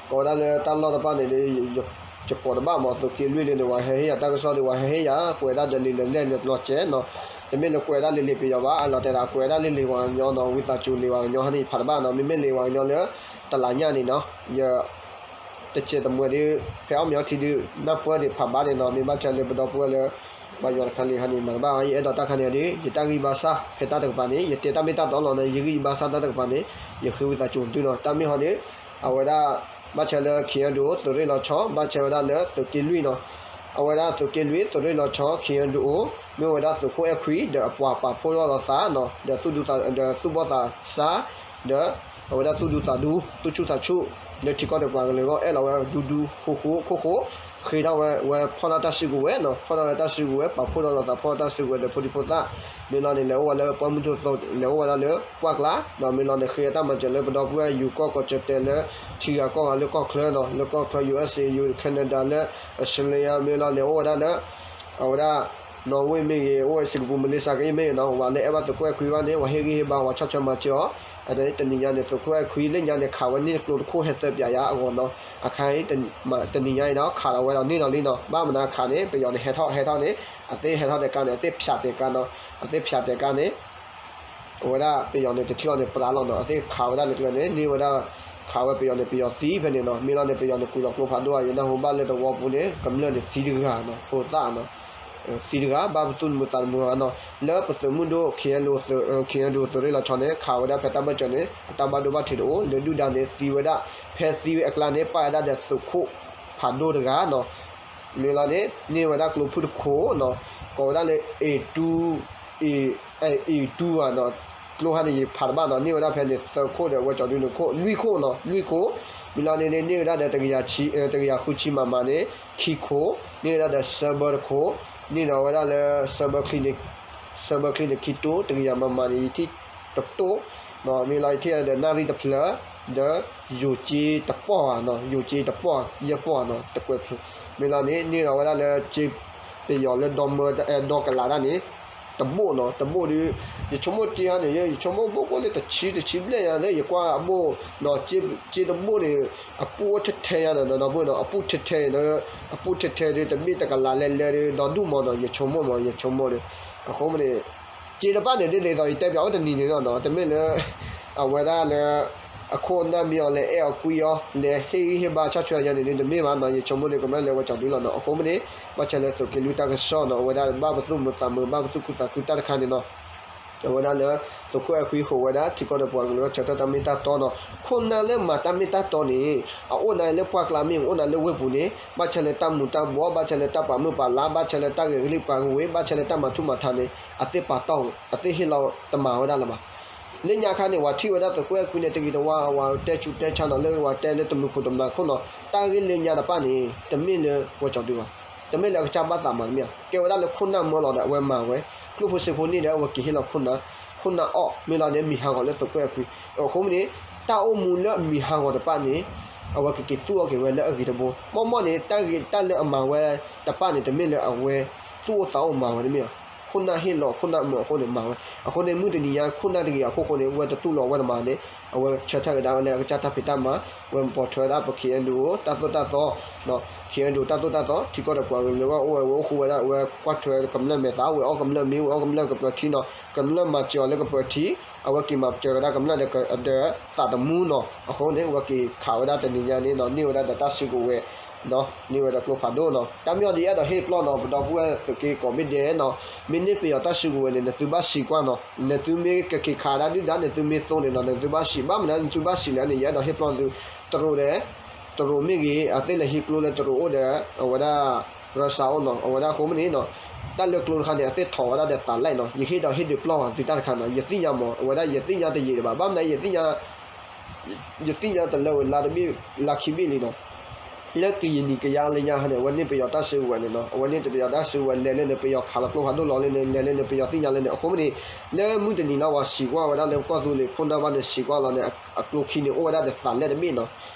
ကိးဝဲဒၣ်လၢတၢ်လီၢ်တဖၣ်န့ၣ် ယကိးတဘၣ်မ့ၢ် သုးက့လွံၢ်လၢန့ၣ် ပှၤဟဲဟ့ၣ်ယၤတၢ်ကစီၣ်ဒီး ပှၤဟဲဟ့ၣ်ယၤ ကွဲးဒၣ်ဒီးလံာ်လဲၢ်လဲၢ်လၢပျီစဲးနီၤ တမ့ၢ်လၢကွဲးဒၣ်လံာ်လံာ်ပယီၤဘၣ် အလီၤတဲာ်ဒၣ်ကွဲးဒၣ်လံာ်လံာ်ပှၤကညီနီၤ ဝံသးစူၤလံာ်ပှၤကညီဟဲန့ၣ် ယဖးတဘၣ်နီၤ မ့မ့ၢ်လံာ်ပှၤကညီလၢ တလးညၣ်န့ၣ်နီၤ ယ တစဲးတမှဲးဒီး ဖဲအီၣ်မ့ၤအီထံဒီး နၢ်ပၢၢ်ဒံးဖးဘၣ်န့ၣ်နီၤ မ့ၢ်ဘၣ်စၢၤလၢပဒီပုၢ်ဝဲၢ်လၢ ဘၣ်ယွၤတခါလံဟါန့ၣ် မၤတဘၣ် ယအဲၣ်ဒိးတၢ်ခါန့ၣ်ဒီး ယတၢ်ဂံၢ်ဘါစၢ်ဖဲတၢ်တကပၤန့ၣ် ယတဲတၢ်မ့ၢ်တၢ်တီလီၤနီၤ ယဂံၢ်ယဘါစၢ်တၢ်တကပၤန့ၣ် ယဃ့ဝံသးစူၤသုနီၤ တၢ်မ့ၢ်ဟီဒီး အဝဲဒၣ် ဘၣ်စၢၤလၢ KNDO သုးရ့ၣ်လီၤဆီ ဘၣ်စၢၤဝဲဒၣ်လၢသုးက့လွံၢ်နီၤ အဝဲဒၣ်သုးက့လွံၢ် သုးရ့ၣ်လီၤဆီ KNDO မ့ၢ်ဝဲဒၣ်သုးခိၣ်အဲၣ်ခွံ ဒီးအပှၤပာ်ဖှိၣ်ထီၣ်လီၤသးနီၤ ဒီးသူၣ်ဘီၣ်သးစၢ် ဒီး အဝဲဒၣ်သူၣ်ဒူသးဒူ သူၣ်ဆူၣ်သးဆူၣ် လၢထံကီၢ်တကပၤကလုာ်အဂီၢ် အဲၣ်လီၤဝဲဒူဒူဃိဃိခိၣ်ဃိၣ် ဃ့ထီၣ်ဝဲ ဝဲဖီၣ်ထီၣ်တၢ်စုကဝဲၤနီၤ ဖီၣ်ထီၣ်ဝဲတၢ်စုကဝဲၤ ပာ်ဖှိၣ်ထီၣ်လီၤသးဖီၣ်တၢ်စုကဝဲၤဒီးဖိဒံဖိသၣ် မ့ၢ်လီၤန့ၣ် လဲၤအိၣ်ဝဲလၢပှၢ်မုၢ်ထူၣ်သိး လဲၤအိၣ်ဝဲဒၣ်လၢပှၢ်ကျါ ဒီးမ့ၢ်လီၤန့ၣ် ဃ့အတၢ်မၤစၢၤလၢပဒီပုၢ်ဝဲၢ်ယူၤကီၢ်ကီၢ်ကၠီၣ်တဲာ်လၢ ထံဂၤကီၢ်ဂၤလၢကီၢ်ချၢနီၤ လၢကီၢ်ချၢ ယူၤအ့စ့ၣ် ယူၤ Canada လၢ Australia မ့ၢ်လီၤန့ၣ် အိၣ်ဝဲဒၣ်လၢ အဝဲဒၣ် နီၣ်ဝ့ၣ်မ့ၢ်ဂ့ၤ အိၣ်ဝဲ Singapore Malaysia က့မ့ၢ်ဂ့ၤနီၤ ဝဲလၢအဲၣ်ဘၣ်သုးခိၣ်အဲၣ်ခွံဘၣ်န့ၣ် ဝဲဟ့ၣ်ဂံၢ်ဟ့ၣ်ဘါ ဝဲဆီၣ်ထွဲမၤစၢၤအီၤ အတနံၤညါန့ၣ် သုးခိၣ်အဲၣ်ခွံလၢညါန့ၣ် ခးဝဲန့ၢ်ကျိတခိၣ်ဟဲသၢပၠးယါအဂီၢ်နီၤ အခါအံၤ တနံၤညါအံၤဒီး ခးလီၤဝဲဒီးန့ၢ်လီၤလံနီၤ ဘၣ်မနုၤခးန့ၣ် ပယီၤန့ၣ်ဟဲထီၣ်ဟဲထီၣ်န့ၣ် အသ့ဟဲထီၣ်တဲာ်ကါန့ၣ် အသ့ဖၠးတဲာ်ကါနီၤ အသ့ဖၠးတဲာ်ကါန့ၣ် အဝဲဒၣ်ပယီၤန့ၣ် တထံၣ်အီၤန့ၣ် ပြးလီၤနီၤ အသ့ခးဝဲဒၣ်လၢကျဲန့ၣ် န့ၢ်ဝဲဒၣ် ခးဝဲပယီၤန့ၣ် ပယီၤသံဖဲန့ၣ်နီၤ မ့ၢ်လီၤန့ၣ် ပယီၤန့ၣ် ကွံာ်လီၤကျိဖးဒိၣ်အယိာ် နၢ်ဟူဘၣ်လၢတဝီပူၤန့ၣ် ကမျၢၢ်န့ၣ်သံတဂၤနီၤ ဖိသၣ်နီၤ သံတဂၤ ဘၣ်ပသူၣ်တမုာ်သးတမုာ်ဘၣ်နီၤ လၢပသုးမုၢ်ဒိၣ် KNDO သုးရ့ၣ်လီၤဆီန့ၣ် ခးဝဲဒၣ်ဖဲတၢ်ဘၢၣ်စၢၤန့ၣ် အတၢ်ဘၣ်ဒိဘၣ်ထံးတအိၣ် လၢဒုၣ်ဒါန့ၣ် သံဝဲဒၣ် ဖဲသံဝဲအကျါန့ၣ် ပာ်ဝဲဒၣ်ဒီးသုးခိၣ်ဖးဒိၣ်တဂၤနီၤ မ့ၢ်လီၤန့ၣ် န့ၢ်ဝဲဒၣ်ကျိဖုၣ်တခိၣ်နီၤ ကိးဝဲဒၣ်လၢ A two အ့ၣ်တူၢ်ဧါနီၤ ကျိဟါန့ၣ် ယဖးတဘၣ်နီၤ န့ၢ်ဝဲဒၣ်ဖဲန့ၣ် သၢခိၣ်ဒီး ဝဲကၠီဒုန့ၣ်ခိၣ် လွံၢ်ခိၣ်နီၤ လွံၢ်ခိၣ် မ့ၢ်လီၤန့ၣ်န့ၣ် န့ၢ်ဝဲဒၣ်ဒီး တကယၤဃုဆံမးမးန့ၣ် ခံခိၣ် န့ၢ်ဝဲဒၣ်ဒီး ဆၢဘၢတခိၣ် န့ၢ်ဒီးဝဲဒၣ်လၢ ဆၢဘၢချံန့ၣ် ဆၢဘၢချံန့ၣ် ခံတိၢ် တကယၤမးမးန့ၣ် ယထံၣ်တတိၢ် မ့ၢ်လီၤ ယထံၣ်ဒီး နၣ်ရံၣ်တဖျၢၣ် ဒီး ယိၤက့တပီၢ်ဧါနီၤ ယိၤက့တပီၢ် ယဲၢ်ပီၢ်ဧါနီၤ တကွဲးဖျိ မ့ၢ်လီၤန့ၣ် န့ၢ်ဒီးဝဲဒၣ်လၢ က့ပယီၤလၢဒီမၢ ဒီကလးဒၣ်န့ၣ် တဘိၣ်နီၤ တဘိၣ်ဒီး ယဆိကမိၣ်က့ဟါန့ၣ် ယဆိကမိၣ်ဘိၣ်ဘိၣ်လၢတဆံတဆံဘျဲၣ်ညါလၢ ယကွၢ်အဘိၣ်နီၤ က့တဘိၣ်န့ၣ် အပုၢ်အိၣ်ထဲထဲညါနီၤ ဒီပုၢ်နီၤ အပုၢ်ထဲထဲနီၤ အပုၢ်ထဲထဲဒီး တမ့ၢ်တကလးလဲၤလဲၤဒီး ဒီဒူၣ်မးနီၤ ယဆိကမိၣ်မး ယဆိကမိၣ်ဒီး အဃိမ့ၢ်န့ၣ် က့တဖၣ်န့ၣ် ဒ်သိးယတဲပၠးအိၣ်တနံၤန့ၣ်နီၤ တမ့ၢ်လၢ အဝဲဒၣ်လၢ အခိၣ်အနၢ်မ့ၢ်အီၤ လဲၤအဲၣ်အီၤကွံအီၤ လဲၤဟ့ၣ်ဂံၢ်ဟ့ၣ်ဘါဆီၣ်ထွဲအီၤညါန့ၣ် တမ့ၢ်ဘၣ်နီၤ, ယဆိကမိၣ်န့ၣ် ကမျၢၢ်လၢဝဲကၠီၤဒုလီၤနီၤ. အဃိမ့ၢ်န့ၣ် ဘၣ်ဆၣ်လၢသုးက့လွံၢ်တၢ်ကစီၣ်နီၤ အဝဲဒၣ်ဘၣ်ပသူၣ်မုာ်သးမုာ် ဘၣ်ပသူၣ်ခုသးခုတၢ်တခါန့ၣ်နီၤ အဝဲဒၣ်လၢ သုးခိၣ်အဲၣ်ခွံဟူးဝဲဒၣ် ထံကီၢ်ဒီးပှၤကလုာ်ဆၢထၢၣ်တၢ်မ့ၢ်တၢ်တီနီၤ. ခိၣ်နၢ်လၢမၤတၢ်မ့ၢ်တၢ်တီန့ၣ် အအိၣ်နၤလၢပှၢ်ကျါမ့ၢ် အိၣ်နၤလၢဝ့ၢ်ပူၤန့ၣ် ဘၣ်ဆၣ်လၢတၢ်မူၤတၢ်ဘှီး ဘၣ်ဆၣ်လၢတၢ်ပာ်မုၣ်ပာ်လၤ ဘၣ်ဆၣ်လၢတၢ်ဂဲၤကလံၣ်ပှၤကဝ့ၤ ဘၣ်ဆၣ်လၢတၢ်မၤထူၣ်မၤထါန့ၣ် အသ့ၣ်ပာ်တီၢ် အသ့ၣ်ဟ့ၣ်လီၤတမၤဝဲဒၣ်လၢၤဘၣ်. လၢညါခါန့ၣ် ပှၤထံၣ်ဝဲဒၣ်သုးခိၣ်အဲၣ်ခွံန့ၣ် တဂ့ၤတဝါ ဝၤတဲဆူးတဲဆါနီၤ လၢဝၤတဲလၢတမုာ်ခိၣ်တမုာ်နၢ်ခိၣ်နီၤ တၢ်ဂ့ၢ်လၢညါတဖၣ်န့ၣ် တမ့ၢ်လၢဝဲကၠီၤဒုဘၣ်. တမ့ၢ်လၢအကစၢ်ဘၣ်သးမၤတမ့ၢ်ဧါ, ကဲဝဲဒၣ်လၢခိၣ်နၢ်မၢလီၤဒီးအဝဲမၤဝဲ, ကျိၣ်ဖိစ့ဖိန့ၢ်ဒီးအဝဲက့ၤဟ့ၣ်လီၤခိၣ်နၢ်, ခိၣ်နၢ်အီၣ်မ့ၢ်လီၤန့ၣ် မံၤဟးဂီၤလၢသုးခိၣ်အဲၣ်ခွံ, အဃိမ့ၢ်န့ၣ် တၢ်အိၣ်မူလၢအမံၤဟးဂီၤတဖၣ်န့ၣ် အဝဲကက့ၤသူၣ်အီၣ်က့ၤဝဲလၢအဂ့ၤတဘိ, မ့ၢ်မ့ၢ်န့ၣ် တၢ်ဂ့ၤတၢ်လၢအမၤဝဲတဖၣ်န့ၣ် တမ့ၢ်လၢအဝဲသူၣ်အိၣ်သးအိၣ်မၤဝဲတမ့ၢ်ဧါ, ခိၣ်နၢ်ဟ့ၣ်လီၤခိၣ်နၢ်မၢအဃိန့ၣ်မၤဝဲ, အဃိန့ၣ် မုၢ်တနံၤညါခိၣ်နၢ်တဂ့ၤအခိၣ်ဃိန့ၣ် အဝဲတတူၢ်လိာ်ဝဲတမၤန့ၣ် အဝဲဆၢထၢၣ်ကဒါဝဲလၢအကစၢ်တၢ်ဖံးတၢ်မၤ, အဝဲပိာ်ထွဲဝဲဒၣ်ပ ခ့ၣ်အဲၣ်ယူၣ်အိၣ် တၢ်သိၣ်တၢ်သီ, ခ့ၣ်အဲၣ်ယူၣ်အိၣ် တၢ်သိၣ်တၢ်သီ ထံကီၢ်ဒီးပှၤကလုာ်လၢအအိၣ်ဝဲ အဝဲအိၣ်ဃူဝဲဒၣ် အဝဲကွၢ်ထွဲကမျၢၢ်မဲာ်သး ဝဲအီၣ်ကမျၢၢ်မ့ၤ ဝဲအီၣ်ကမျၢၢ်ကပၢၤထံနီၤ, ကမျၢၢ်မၤစၢၤအီၤလၢကပၢၤထံ, အဝဲက့ၤမၤစၢၤဝဲဒၣ်ကမျၢၢ်ဒီးသးသမူနီၤ, အဃိန့ၣ် အဝဲက့ၤခးဝဲဒၣ်တနံၤညါန့ၣ်နီၤ န့ၢ်ဝဲဒၣ်ဒီးတၢ်စုကဝဲၤ, န့ၢ်ဝဲဒၣ်ကျိဖးဒိၣ်နီၤ, တၢ်မ့ၢ်အီၤဒ်ယအဲၣ်ဒိးဟ့ၣ်ပျီၢ်နီၤ ပဒီပုၢ်ဝဲၢ်သုးက့ကိးဘ့ၣ်ဒဲးနီၤ, မ့ၢ်န့ၢ်ပယီၤတၢ်စုကဝဲၤန့ၣ် နသုဘၣ်စံးကွၢ်နီၤ, နသုမ့ၢ်ကက့ၤခးဒၣ်ဒုၣ်ဒါ နသုမ့ၢ်သိန့ၣ်နီၤ နသုဘၣ်စံး, ဘၣ်မနုၤနသုဘၣ်စံးလဲၣ်န့ၣ် ယအဲၣ်ဒိးဟ့ၣ်ပျီၢ်သု, တရူးဒီး တရူးမ့ၢ်ဂ့ၤ အသ့ၣ်လဲၤဟံးကျိလၢတရူးအိၣ်ဒီး အဝဲဒၣ် ရၢစၢအိၣ်နီၤ, အဝဲဒၣ်အဃိမ့ၢ်န့ၣ်နီၤ, တၢ်လၢကျိတခါန့ၣ် အသ့ၣ်ထီၣ်ဝဲဒၣ်ဒီးသးလဲၣ်နီၤ, ယဟ့ၣ်ဒိးဟ့ၣ်ဒုးပျီၢ်ဝဲသုတၢ်တခါနီၤ, ယသ့ၣ်ညါမး အဝဲဒၣ်ယသ့ၣ်ညါတယံာ်ဒံးဘၣ်, ဘၣ်မနုၤယသ့ၣ်ညါ ယသ့ၣ်ညါတလၢဝဲလါတဘ့ၣ်လါခံဘ့ၣ်လံနီၤ, လၢကယံာ်နံၤကယါလၢညါဟါန့ၣ် အဝဲန့ၢ်ပယီၤတၢ်စုကဝဲၤန့ၣ်နီၤ, အဝဲန့ၢ်ပယီၤတၢ်စုကဝဲၤလဲၤလၢန့ၣ် ပယီၤခးလီၤကျိဖးဒိၣ်လီၤလၢန့ၣ် လဲၤလၢန့ၣ် ပယီၤသ့ၣ်ညါလၢန့ၣ်, အဃိမ့ၢ်န့ၣ် လၢမုၢ်တနံၤလၢပှၤစံးကွၢ်ဝဲဒၣ်လၢကီၢ်သူလ့ၤခိၣ်နၢ်ဘၣ်န့ၣ် စံးကွၢ်လီၤန့ၣ် အကျိခံန့ၣ် အိၣ်ဝဲဒၣ်ဒီးသးလဲၣ်တဘ့ၣ်နီၤ,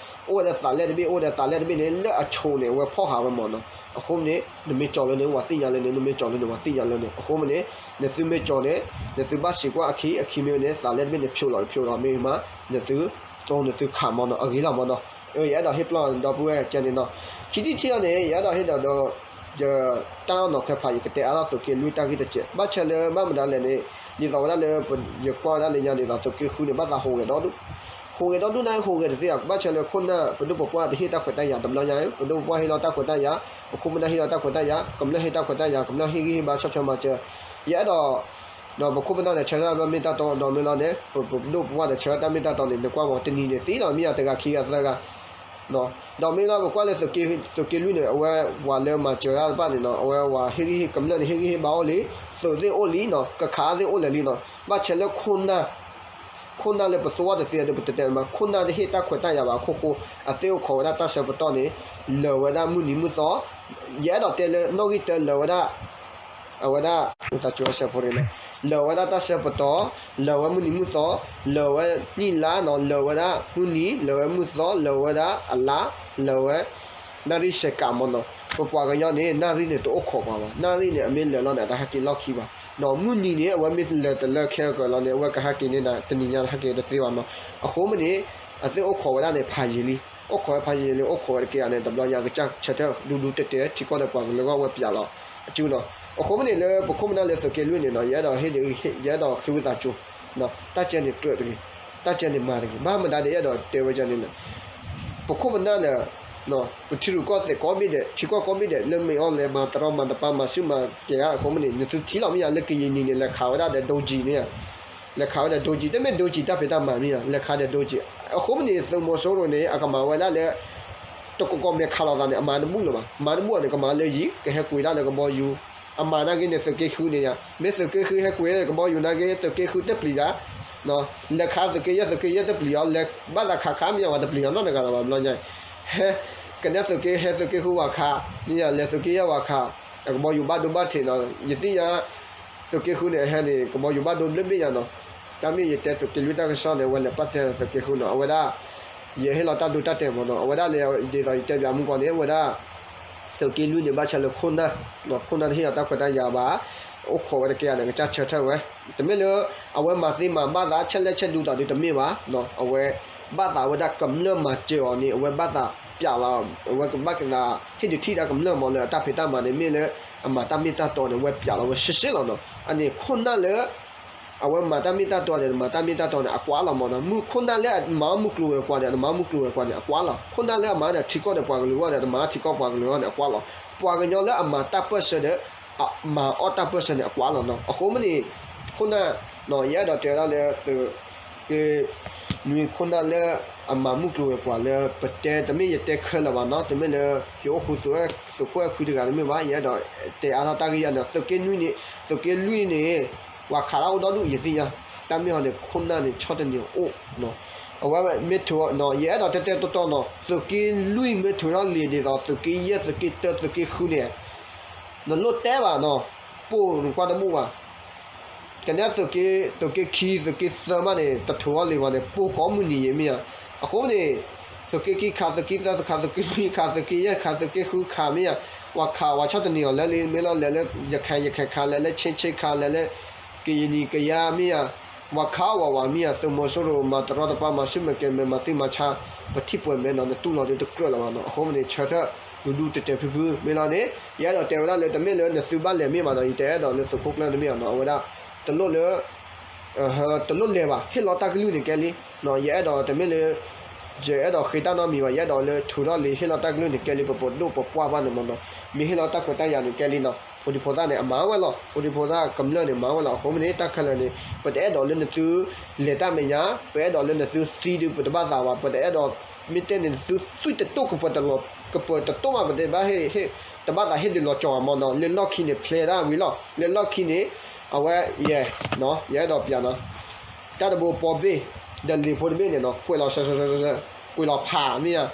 အိၣ်ဝဲဒီးသးလဲၣ်တဘ့ၣ် အိၣ်ဒီးသးလဲၣ်တဘ့ၣ်န့ၣ် လၢအဆိန့ၣ် အဝဲဖီၣ်ဟးဝဲမးနီၤ, အဃိမ့ၢ်န့ၣ် နမ့ၢ်ကၠီၤလၢန့ၣ် ဝဲသ့ၣ်ညါလၢန့ၣ် နမ့ၢ်ကၠီၤလၢန့ၣ် ဝဲသ့ၣ်ညါလၢန့ၣ်, အဃိမ့ၢ်န့ၣ် နသုမ့ၢ်ကၠီၤန့ၣ် နသုဘၣ်စံးကွၢ်အခံ အခံမ့ၢ်န့ၣ် သးလဲၣ်တဘ့ၣ်န့ၣ် ဖျိးလီၤတဖျိးလီၤမ့ၢ်မး နသုသိနသုခးမးနီၤ အဂ့ၤလီၤမးနီၤ, ယအဲၣ်ဒိးဟ့ၣ်ပျီၢ်ဒီပုၢ်ဝဲၢ်ကဲန့ၣ်နီၤ, ခံထံၣ်ထံၣ်အီၤန့ၣ် ယအဲၣ်ဒိးဟ့ၣ်ဒိးဒီး ယတၢ်အီၣ်နီၤခွဲးဖး ယကတဲအါထီၣ်သုးက့လွံၢ်တၢ်ဂ့ၢ်တစဲး ဘၣ်ဆၣ်လၢဘၣ်မတၤလဲၣ်န့ၣ် ဒ်သိးဝဲဒၣ်လၢ ယကွၢ်ဝဲဒၣ်လၢညါဒ်သိးသုးက့ဃုန့ၣ် ဘၣ်သးဟူးဂဲၤဒီဒူၣ်, ဟူးဂဲၤဒီဒူၣ်န့ၣ် ဟူးဂဲၤတသ့ ဘၣ်ဆၣ်လၢခိၣ်နၢ် ပဒိၣ်ပပှၢ်တဟ့ၣ်တၢ်ခွဲးတၢ်ယာ်တဘျီညါ ပဒိၣ်ပပှၢ်ဟ့ၣ်လီၤတၢ်ခွဲးတၢ်ယာ်, ပခိၣ်ပနၢ်ဟ့ၣ်လီၤတၢ်ခွဲးတၢ်ယာ်, ကမျၢၢ်ဟ့ၣ်တၢ်ခွဲးတၢ်ယာ်, ကမျၢၢ်ဟ့ၣ်ဂံၢ်ဟ့ၣ်ဘါဆီၣ်ထွဲမၤစၢၤ, ယအဲၣ်ဒိး ဒီးပခိၣ်ပနၢ်ဒီးဆၢထၢၣ်တၢ်မ့ၢ်တၢ်တီ ဒီးမ့ၢ်လီၤန့ၣ် ပဒိၣ်ပပှၢ်ဒီးဆၢထၢၣ်တၢ်မ့ၢ်တၢ်တီန့ၣ် နကွၢ်မး တနံၤန့ၣ်သ့လီၤ မ့ၢ်ယၤတဂၤခံဂၤသၢဂၤ ဒီးမ့ၢ်လီၤ ပကွၢ်လၢသုးက့ သုးက့လွံၢ်န့ၣ် အဝဲဝၤလၢမၤစၢၤတၢ်တဖၣ်န့ၣ်နီၤ အဝဲဝၤဟ့ၣ်ဂံၢ်ဟ့ၣ်ကမျၢၢ်န့ၣ် ဟ့ၣ်ဂံၢ်ဟ့ၣ်ဘါအိၣ်လံ, သုးသ့ၣ်အိၣ်လံနီၤ ကခးသ့ၣ်အိၣ်လၢာ်လံနီၤ ဘၣ်ဆၣ်လၢခိၣ်နၢ် ခိၣ်နၢ်လၢပသူအီၤတသ့ဒီး ပတတဲမး ခိၣ်နၢ်တဟ့ၣ်တၢ်ခွဲးတၢ်ယာ်ဘၣ်အခိၣ်ဃိ အသ့ၣ်အိၣ်ခိးဝဲဒၣ်တၢ်ဆၢပတီၢ်န့ၣ် လၢာ်ဝဲဒၣ်မုၢ်နံၤမုၢ်သီ, ယအဲၣ်ဒိးတဲလၢနီၣ်ဂံၢ်တၢလၢာ်ဝဲဒၣ် အဝဲဒၣ် တၢ်ကၠိဆၢဖိန့ၣ်နီၤ လၢာ်ဝဲဒၣ်တၢ်ဆၢပတီၢ်, လၢာ်ဝဲမုၢ်နံၤမုၢ်သီ, လၢာ်ဝဲနံၣ်လါနီၤ လၢာ်ဝဲဒၣ်မုၢ်နံၤ လၢာ်ဝဲမုၢ်သီ လၢာ်ဝဲဒၣ်အလါ, လၢာ်ဝဲ နၣ်ရံၣ်စဲးကးမးနီၤ ပပှၤကညီန့ၣ် နၣ်ရံၣ်န့ၣ်တအိၣ်ခိးပှၤဘၣ်, နၣ်ရံၣ်န့ၣ် အမ့ၢ်လၢာ်လီၤန့ၣ် အတဟဲက့ၤလီၢ်ခံဘၣ်, ဒီးမုၢ်နံၤန့ၣ် အဝဲမ့ၢ်လၢာ်တလၢခဲကၢၤလီၤန့ၣ် အဝဲကဟဲက့ၤန့ၣ် တနံၤညါဟဲက့ၤတသ့ဘၣ်နီၤ, အဃိမ့ၢ်န့ၣ် အသ့ၣ်အိၣ်ခိးဝဲဒၣ်န့ၣ် ဖးယံာ်လံ, အိၣ်ခိးဝဲဖးယံာ်လံ အိၣ်ခိးဝဲတက့ၢ်ဧါန့ၣ် တဘျီညါကစၢ်ဆၢထၢၣ်ဒူဒူတဲာ်တဲာ် ထံကီၢ်ဒီးပှၤကလုာ်အဂီၢ်ဝဲပၠးလီၤ အစုနီၤ, အဃိမ့ၢ်န့ၣ်လၢပခိၣ်ပနၢ်လၢသုးက့လွံၢ်န့ၣ်နီၤ ယအဲၣ်ဒိးဟ့ၣ် ယအဲၣ်ဒိးဃ့ဝံသးစူၤ, တၢ်ကဲန့ၣ်ကြၢးတဂ့ၤ, တၢ်ကဲန့ၣ်မၤတဂ့ၤ, ဘၣ်မတၤဒ်အဲၣ်ဒိးတဲဝဲန့ၣ်လၢ ပခိၣ်ပနၢ်ဒီး ပထံရူၢ်ကီၢ်သဲးကိးဘ့ၣ်ဒဲး ထံကီၢ်ကိးဘ့ၣ်ဒဲး လၢမ့ၢ်အီၤလဲၤမၤတရီမၤတပါမၤစုမၤကဲၤဧါ အဃိမ့ၢ်န့ၣ် နသုထံၣ်လီၤမ့ၢ်ယါ လၢကယံာ်နံၤန့ၣ် လဲၤခးဝဲဒၣ်ဒီးဒိကၠံန့ၣ်, လဲၤခးဝဲဒီးဒိကၠံ တမ့ၢ်ဒိကၠံတၢ်ဖံးတၢ်မၤမ့ၢ်ယါ လဲၤခးဒီးဒိကၠံ, အဃိမ့ၢ်န့ၣ် သုးမီၤစိရိၤန့ၣ် အကမၤဝဲဒၣ်လၢ တကီၢ်ကီၢ်မဲာ်ခးလိာ်သးန့ၣ် အမၤတဘူၣ်လၢၤဘၣ်, မၤတဘူၣ်အီၤန့ၣ် ကမၤလၢယံၤ ကဟဲကွံာ်ဒၣ်လၢကဘီယူၤ, အမၤနာ်က့န့ၣ် သုးက့ဃုန့ၣ်ယါ မ့ၢ်သုးက့ဃုဟဲကွံာ်ကဘီယူၤနာ်က့ သုးက့ဃုတပျံၤတၢ် လဲၤခးသုးက့ယဲၢ် သုးက့ယဲၢ်တပျံၤအီၤ လဲၤဘၣ်သးခးခးမ့ၢ်ယါ ပှၤတပျံၤအီၤနီတဂၤလၢၤဘၣ် ဘျီညါ, ဟဲ ကနဲသုးက့ဟဲ သုးက့ဃုဝၤခး, မ့ၢ်ယါ လဲၤသုးက့ယဲၢ်ဝၤခး, အကဘီယူၤဘၣ်ဒိဘၣ်ထံးနီၤ, ယသ့ၣ်ညါ သုးက့ဃုန့ၣ် အဟဲန့ၣ် ကဘီယူၤဘၣ်ဒိဘျ့ဘ့ၣ်ယါနီၤ, တၢ်မ့ၢ်ယတဲသုးက့လွံၢ်တၢ်ကစီၣ်န့ၣ် အဝဲလဲၤပာ်သဲသုးက့ဃုနီၤ, အဝဲဒၣ် ယဟ့ၣ်လီၤတၢ်ဒိတၢ်တဲာ်မးနီၤ, အဝဲဒၣ်လၢဒ်သိးယတဲပၠးမူကီၢ်န့ၣ် အဝဲဒၣ် သုးက့လွံၢ်န့ၣ် ဘၣ်ဆၣ်လၢခိၣ်နၢ်, ခိၣ်နၢ်တဟ့ၣ်အီၤတၢ်ခွဲးတၢ်ယာ်ဘၣ်, အိၣ်ခိးဝဲတက့ၢ်ဧါန့ၣ် ကစၢ်ဆၢထၢၣ်ဝဲ, တမ့ၢ်လၢ အဝဲမၤသ့မၤဘၣ်သး ဆဲးလဲၣ်ဆဲးဒူသးဒုးတမ့ၢ်ဘၣ်, အဝဲ ဘၣ်သးဝဲဒၣ်ကမျၢၢ်မၤစၢၤအီၤန့ၣ် အဝဲဘၣ်သးပျးလီၤ, အဝဲကဘၣ်ကသး ဟ့ၣ်ဒုးထံၣ်ဒၣ်ကမျၢၢ်မးလၢအတၢ်ဖံးတၢ်မၤန့ၣ် မ့ၢ်လၢ အမၤတၢ်မ့ၢ်တၢ်တီန့ၣ် အဝဲပျးလီၤဝဲရှဲရှဲလီၤနီၤ, အန့ၣ်ခိၣ်နၢ်လၢ အဝဲမၤတၢ်မ့ၢ်တၢ်တီဒီး မၤတၢ်မ့ၢ်တၢ်တီန့ၣ် အကွၢ်လီၤမးနီၤ. မုၢ်ခိၣ်နၢ်လၢအမၤအီၣ်မုၢ်ကျိၤဝဲၤကွာ်ဒီး နမၤအီၣ်မုၢ်ကျိၤဝဲၤကွာ်န့ၣ် အကွၢ်လီၤ. ခိၣ်နၢ်လၢအမၤဒီးထံကီၢ်ဒီးပှၤကလုာ်အဂီၢ်ဒီး နမၤထံကီၢ်ပှၤကလုာ်အဂီၢ်န့ၣ် အကွၢ်လီၤ. ပှၤကညီလၢအမၤတၢ်ပၢၢ်ဆၢဒီး အမၤအီၣ်တၢ်ပၢၢ်ဆၢန့ၣ် အကွၢ်လီၤနီၤ. အဃိမ့ၢ်န့ၣ် ခိၣ်နၢ် ယအဲၣ်ဒိးတဲဝဲဒၣ်လၢ သုးက့နွံ ခိၣ်နၢ်လၢအမၤမုၢ်ကျိၤဝဲၤကွာ်လၢ ပတဲတမ့ၢ်ယတဲခဲလၢာ်ဘၣ်နီၤ, တမ့ၢ်လၢ ယအိၣ်ဃူသုးခိၣ်အဲၣ်ခွံတဂၤတမ့ၢ်ဘၣ်, ယအဲၣ်ဒိးတဲအါထီၣ်တၢ်ဂ့ၢ်ယၤန့ၣ် သုးက့နွံန့ၣ် သုးက့လွံၢ်န့ၣ် ပှၤခးတၢ်အိၣ်ဒီဒူၣ်ယသ့ၣ်ညါ, တၢ်မ့ၢ်ဟီန့ၣ် ခိၣ်နၢ်န့ၣ် ဆီၣ်တနံၤအိၣ် အဝဲမ့ၢ်ထုး ယအဲၣ်ဒိးတဲတဲတီတီနီၤ, သုးက့လွံၢ်မ့ၢ်ထုးထီၣ်လံၤဒ်သိး သုးက့ယဲၢ် သုးက့တၢ သုးက့ဃုန့ၣ် နလိၣ်တဲဘၣ်နီၤ, ပိၢ်နကွၢ်တဘူၣ်ဘၣ်. ကနဲ သုးက့ခံ သုးက့သၢမးန့ၣ် တထုးထီၣ်လံၤဘၣ်န့ၣ် ပိၢ်ကိးမုၢ်နံၤယံၤမ့ၢ်ဧါ. အဃိန့ၣ် သုးက့ခံခး သုးက့သၢခး သုးက့လွံၢ်ခး သုးက့ယဲၢ်ခး သုးက့ဃုခးမ့ၢ်ဧါ, ပှၤခးပှၤဆီၣ်တနံၤအီၤလၢလံ မ့ၢ်လီၤလဲၤလၢ ရခဲၣ် ရခဲၣ်ခး လဲၤလၢ ခ့ၣ်ဆ့ၣ်ခး လဲၤလၢ ကယံၤနံၤကယၤမ့ၢ်ဧါ, ပှၤခးဝးဝးမ့ၢ်ဧါ, သုးမီၤစိရိၤမၤတရီတပါ မၤဆူၣ်မဲာ်ကဲၤမဲာ် မၤသံမၤဆါ ပထံၣ်ပှဲၤမဲာ်နီၤ, နတူၢ်လိာ်ဒီးတကြၢးလၢၤဘၣ်နီၤ. အဃိန့ၣ် ဆၢထၢၣ်ဒူဒူတဲာ်တဲာ်ဖုဖုမ့ၢ်လီၤန့ၣ် ယအဲၣ်ဒိးတဲဝဲဒၣ်လၢ တမ့ၢ်လၢနသုဘၣ်လဲၤမ့ၢ်ဘၣ်နီၤ, ယတအဲၣ်ဒိးလၢသုးခိၣ်ကျၢၢ်တမ့ၢ်ဘၣ်နီၤ, အဝဲဒၣ် တလိၣ်လၢ တလိၣ်လဲၤဘၣ်, ဟ့ၣ်လီၤတၢ်ကလုၢ်န့ၣ်ကဲလံ. ယအဲၣ်ဒိးတမ့ၢ်လၢ ယအဲၣ်ဒိးဃ့တၢ်နီတမံၤဘၣ်, ယအဲၣ်ဒိးလၢထုးထီၣ်လံၤ ဟ့ၣ်လီၤတၢ်ကလုၢ်န့ၣ်ကဲလံ, ပပှၤဒိၣ်ပပှၢ်ဘၣ်န့ၣ်မးနီၤ, မ့ၢ်ဟ့ၣ်လီၤတၢ်ခွဲးတၢ်ယာ်န့ၣ်ကဲလံနီၤ, ဖိဒံဖိသၣ်န့ၣ် အမၤဝဲလီၤ, ဖိဒံဖိသၣ်ကမျၢၢ်န့ၣ် မၤဝဲလီၤ. အဃိမ့ၢ်န့ၣ် တၢ်ခဲလၢာ်န့ၣ် ပတအဲၣ်ဒိးလၢနသုလဲၤတၢ်မဲာ်ညါ, ပအဲၣ်ဒိးလၢနသုသံဒီးပတဘၣ်သးဘၣ်, ပတအဲၣ်ဒိး မ့ၢ်တဲန့ၣ် နသုသွံၣ်တတိၢ်ကပၢၤတတိၢ်မး ပတဘၣ် တဘၣ်သးဟ့ၣ်ဒုးလီၤကၠီၤမးနီၤ, လၢလီၢ်ခံန့ၣ် ဖျဲးဒၣ်ဝံၤလီၤ, လၢလီၢ်ခံန့ၣ် အဝဲယဲ ယအဲၣ်ဒိးပျးနီၤ, တၢ်တဘိပီဘ့ၣ် ဒီးလံၤဖိတဘ့ၣ်န့ၣ်နီၤ ကွဲးလီၤစၢၤစၢၤစၢၤစၢၤ ကွဲးလီၤဖးမ့ၢ်ဧါ,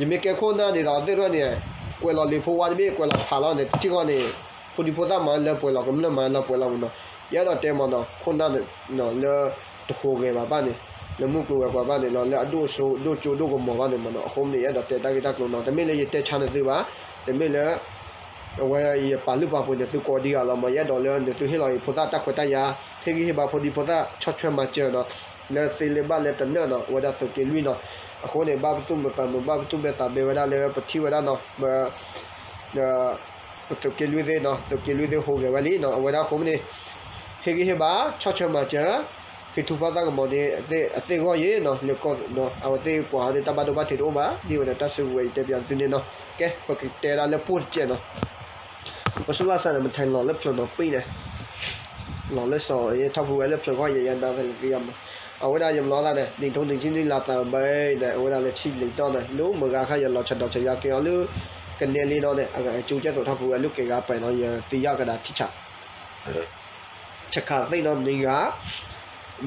ယမ့ၢ်ကဲခိၣ်နၢ်ဒ်သိးသ့ၣ်တဖၣ်န့ၣ် ကွဲးလီၤလံၤဖိဝါတဘ့ၣ် ကွဲးလီၤဖးလီၤန့ၣ် ထံၣ်ဃီန့ၣ် ဖိဒံဖိသၣ်မၤလၢပှဲၤလီၤ ကမျၢၢ်မၤလၢပှဲၤလီၤမးနီၤ, ယအဲၣ်ဒိးတဲမးနီၤ ခိၣ်နၢ်န့ၣ် လၢတဟူးဂဲၤဘၣ်ဘၣ်န့ၣ် လၢမုၢ်ကျိၤဝဲၤကွာ်ဘၣ်န့ၣ်လီၤ လၢအဒိၣ်စိဒိၣ်ကၠိဒိၣ်ကမီၤဘၣ်န့ၣ်မးနီၤ, အဃိမ့ၢ်န့ၣ် ယအဲၣ်ဒိးတဲတၢ်ဂ့ၢ်တၢ်ကျိၤနီၤ, တမ့ၢ်လၢယတဲဆါနသုဘၣ်, တမ့ၢ်လၢ အဝဲယပာ်လုၢ်ပာ်ပှ့ၤနသုကိးဒံဂၤလီၤမး, ယအဲၣ်ဒိးလၢနသုဟ့ၣ်လီၤအံၤဖိသၣ်တၢ်ခွဲးတၢ်ယာ်, ဟ့ၣ်ဂံၢ်ဟ့ၣ်ဘါဖိဒံဖိသၣ် ဆီၣ်ထွဲမၤစၢၤနီၤ, လၢသ့လၢဘၣ်လၢတနၢၣ်နီၤ, အဝဲဒၣ်သုးက့လွံၢ်နီၤ, အဃိန့ၣ် ဘၣ်ပသူၣ်မုာ်ပာ်မုာ် ဘၣ်ပသူၣ်ဘဲသးဘဲဝဲဒၣ်လၢပထံၣ်ဝဲဒၣ်နီၤ, ပသုးက့လွံၢ်သ့ၣ်နီၤ, သုးက့လွံၢ်သ့ၣ်ဟူးဂဲၤဝဲလံနီၤ, အဝဲဒၣ်အဃိမ့ၢ်န့ၣ် ဟ့ၣ်ဂံၢ်ဟ့ၣ်ဘါ ဆီၣ်ထွဲမၤစၢၤ ဃ့ထုကဖၣ်သၣ်ကမီၤန့ၣ် အသ့ၣ်အဂီၢ်ယံၤနီၤ, လၢကီၢ် အဝဲသ့ၣ်ကွၢ်ဒီးတၢ်ဘၣ်ဒိဘၣ်ထံးတအိၣ်ဘၣ်, ဒ်ဝဲဒၣ်တၢ်စုကဝဲၤယတဲပၠးသုန့ၣ်နီၤ, ကဲ ပကတဲဒၣ်လၢပိၢ်တစဲးနီၤ, ပဆူၣ်လၢ်စၢ်န့ၣ် မထဲလီၤလၢဖျၢၣ်နီၤပံၣ်န့ၣ်, လီၤလၢစီၤထီၣ်ဖူဝဲလၢဖျၢၣ်ခီယဲယဲနသ့လၢကယၤမး, အဝဲဒၣ်ယမၤလီၤသးန့ၣ် နံၣ်ထူနံၣ်ဆံနံၣ်လါသးဘၢအံၤန့ၣ် အဝဲဒၣ်လၢဆံလံာ်တီၢ်န့ၣ် လၢမုၢ်ဂၤခါယလီၤဆဲးဒီးဆဲးယၤက့ၤအီၤလၢ ကနဲလံနီၤန့ၣ် အဂၤအကၠိကဲသိးထီၣ်ဖူဝဲလၢကဲဂၤပှဲၤနီၤ ယသံယၣ်ကဒါထံဆး ဆခးသ့ၣ်နီၤနံၤဂၤ,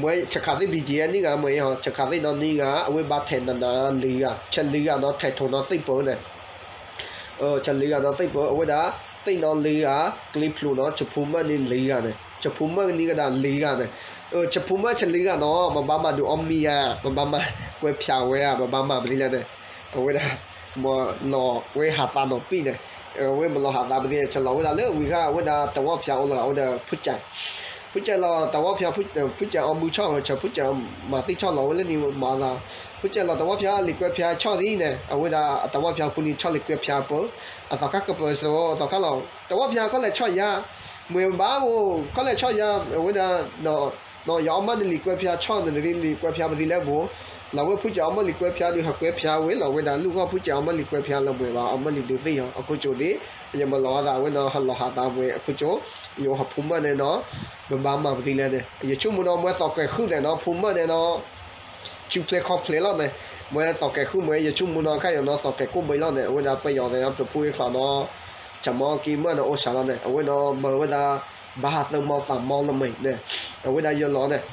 မ့ၢ်ဆခးသ့ၣ် ဘံၣ်ကၠံၣ် နံၤဂၤမ့ၢ်ဟီ, ဆခးသ့ၣ်နီၤနံၤဂၤ အဝဲဘၣ်ထဲးနးနးလံၤဂၤ, ဆဲးလံၤဂၤနီၤ ထဲးထိးနီၤသ့ၣ်ပၢၤန့ၣ်, ဆဲးလံၤဂၤနီၤသ့ၣ်ပၢၤ အဝဲဒၣ် သ့ၣ်နီၤလံၤဂၤ, ကျ့ဖျိးနီၤ ဆဖူမၢၣ်န့ၣ်လံၤဂၤန့ၣ်, ဆဖူမၢၣ်နံၤဂၤဒၣ်လံၤဂၤန့ၣ်, ဆဖူမၢၣ်ဆဲးလံၤဂၤနီၤ ပဘၣ်မၤဒုးအီၣ်မံၤဧါ, ပဘၣ်မၤကွဲးဖၠးဝဲဧါ, ပဘၣ်မၤပသ့လဲၣ်န့ၣ်, အဝဲဒၣ် မၤလီၤဝဲဟးသးနီၤပံၣ်န့ၣ်, အဝဲမၤလီၤဟးသးပသ့ ဆဲးလီၤဝဲဒၣ်လၢဝံၤခါ အဝဲဒၣ်တဝီဖၠးအိၣ်လီၤ အဝဲဒၣ်ဖုၣ်ကၠဲး, ဖုၣ်ကၠဲးလီၤတဝီဖၠး ဖုၣ်ကၠဲးအီၣ်မူဆီၣ် ဆဲးဖုၣ်ကၠဲးမၤသ့ၣ်ဆီၣ်လီၤဝဲလၢနံၤမၤသး, ဖုၣ်ကၠဲးလီၤတဝီဖၠးလံာ်ကွဲးဖၠးဆီၣ်သံန့ၣ် အဝဲဒၣ်အတဝီဖၠးဖူနံၤဆီၣ်လံာ်ကွဲးဖၠးပၢၤ, အသီခါကပၢၤစိ သီခါလီၤ တဝီဖၠးကီၢ်လဲၤဆီၣ်ယၤ, မ့ၢ်ဘၣ်အိၣ် ကီၢ်လဲၤဆီၣ်ယၤ အဝဲဒၣ် နီၤ ယအီၣ်မၢၢ်နလံာ်ကွဲးဖၠးဆီၣ် နလံာ်ကွဲးဖၠးပသံလဲၣ်ဘိ, လီၤဝဲဖုၣ်ကၠဲးအီၣ်မၢၢ်လံာ်ကွဲးဖၠးဒုး ဟးကွဲးဖၠးဝဲလီၤဝဲဒၣ် လူၢ်ဂီၢ်ဖုၣ်ကၠဲးအီၣ်မၢၢ်လံာ်ကွဲးဖၠးလၢမ့ၢ်ဘၣ် အီၣ်မၢၢ်လံာ်ဒုးသ့ၣ်ယီၤ အခိၣ်ကၠိဒ် ယမၤလီၤအသးဝဲနီၤ ဟးလီၤဟးသးဝဲအခိၣ်ကၠိ ယအိၣ်ဟးဖူမၢၢ်န့ၣ်နီၤ ပဘၣ်မၤပသံလဲၣ်န့ၣ် ယဆိကမိၣ်နီၤ မ့ၢ်သီၣ်ကဲၤဃုသဲးနီၤ ဖူမၢၢ်န့ၣ်နီၤ ဆူၣ်ဖျဲးခီၣ်ဖျဲးလီၤန့ၣ် မ့ၢ်သီၣ်ကဲၤဃုမ့ၢ် ယဆိကမိၣ်နီၤ ခါယီၤနီၤ သီၣ်ကဲၤကိၣ်ဘ့လီၤန့ၣ် အဝဲဒၣ်ပယီၤသဲးနီၤ ပဖိအ့ၣ်ချးနီၤ ဆၣ်မီကံမၢၢ်န့ၣ် အိၣ်စှၤလီၤန့ၣ် အဝဲနီၤ မၤဝဲဒၣ် ဘၣ်ဟးသၢမီသးမီလၢမ့ၢ်န့ၣ် အဝဲဒၣ်ယလီၤန့ၣ်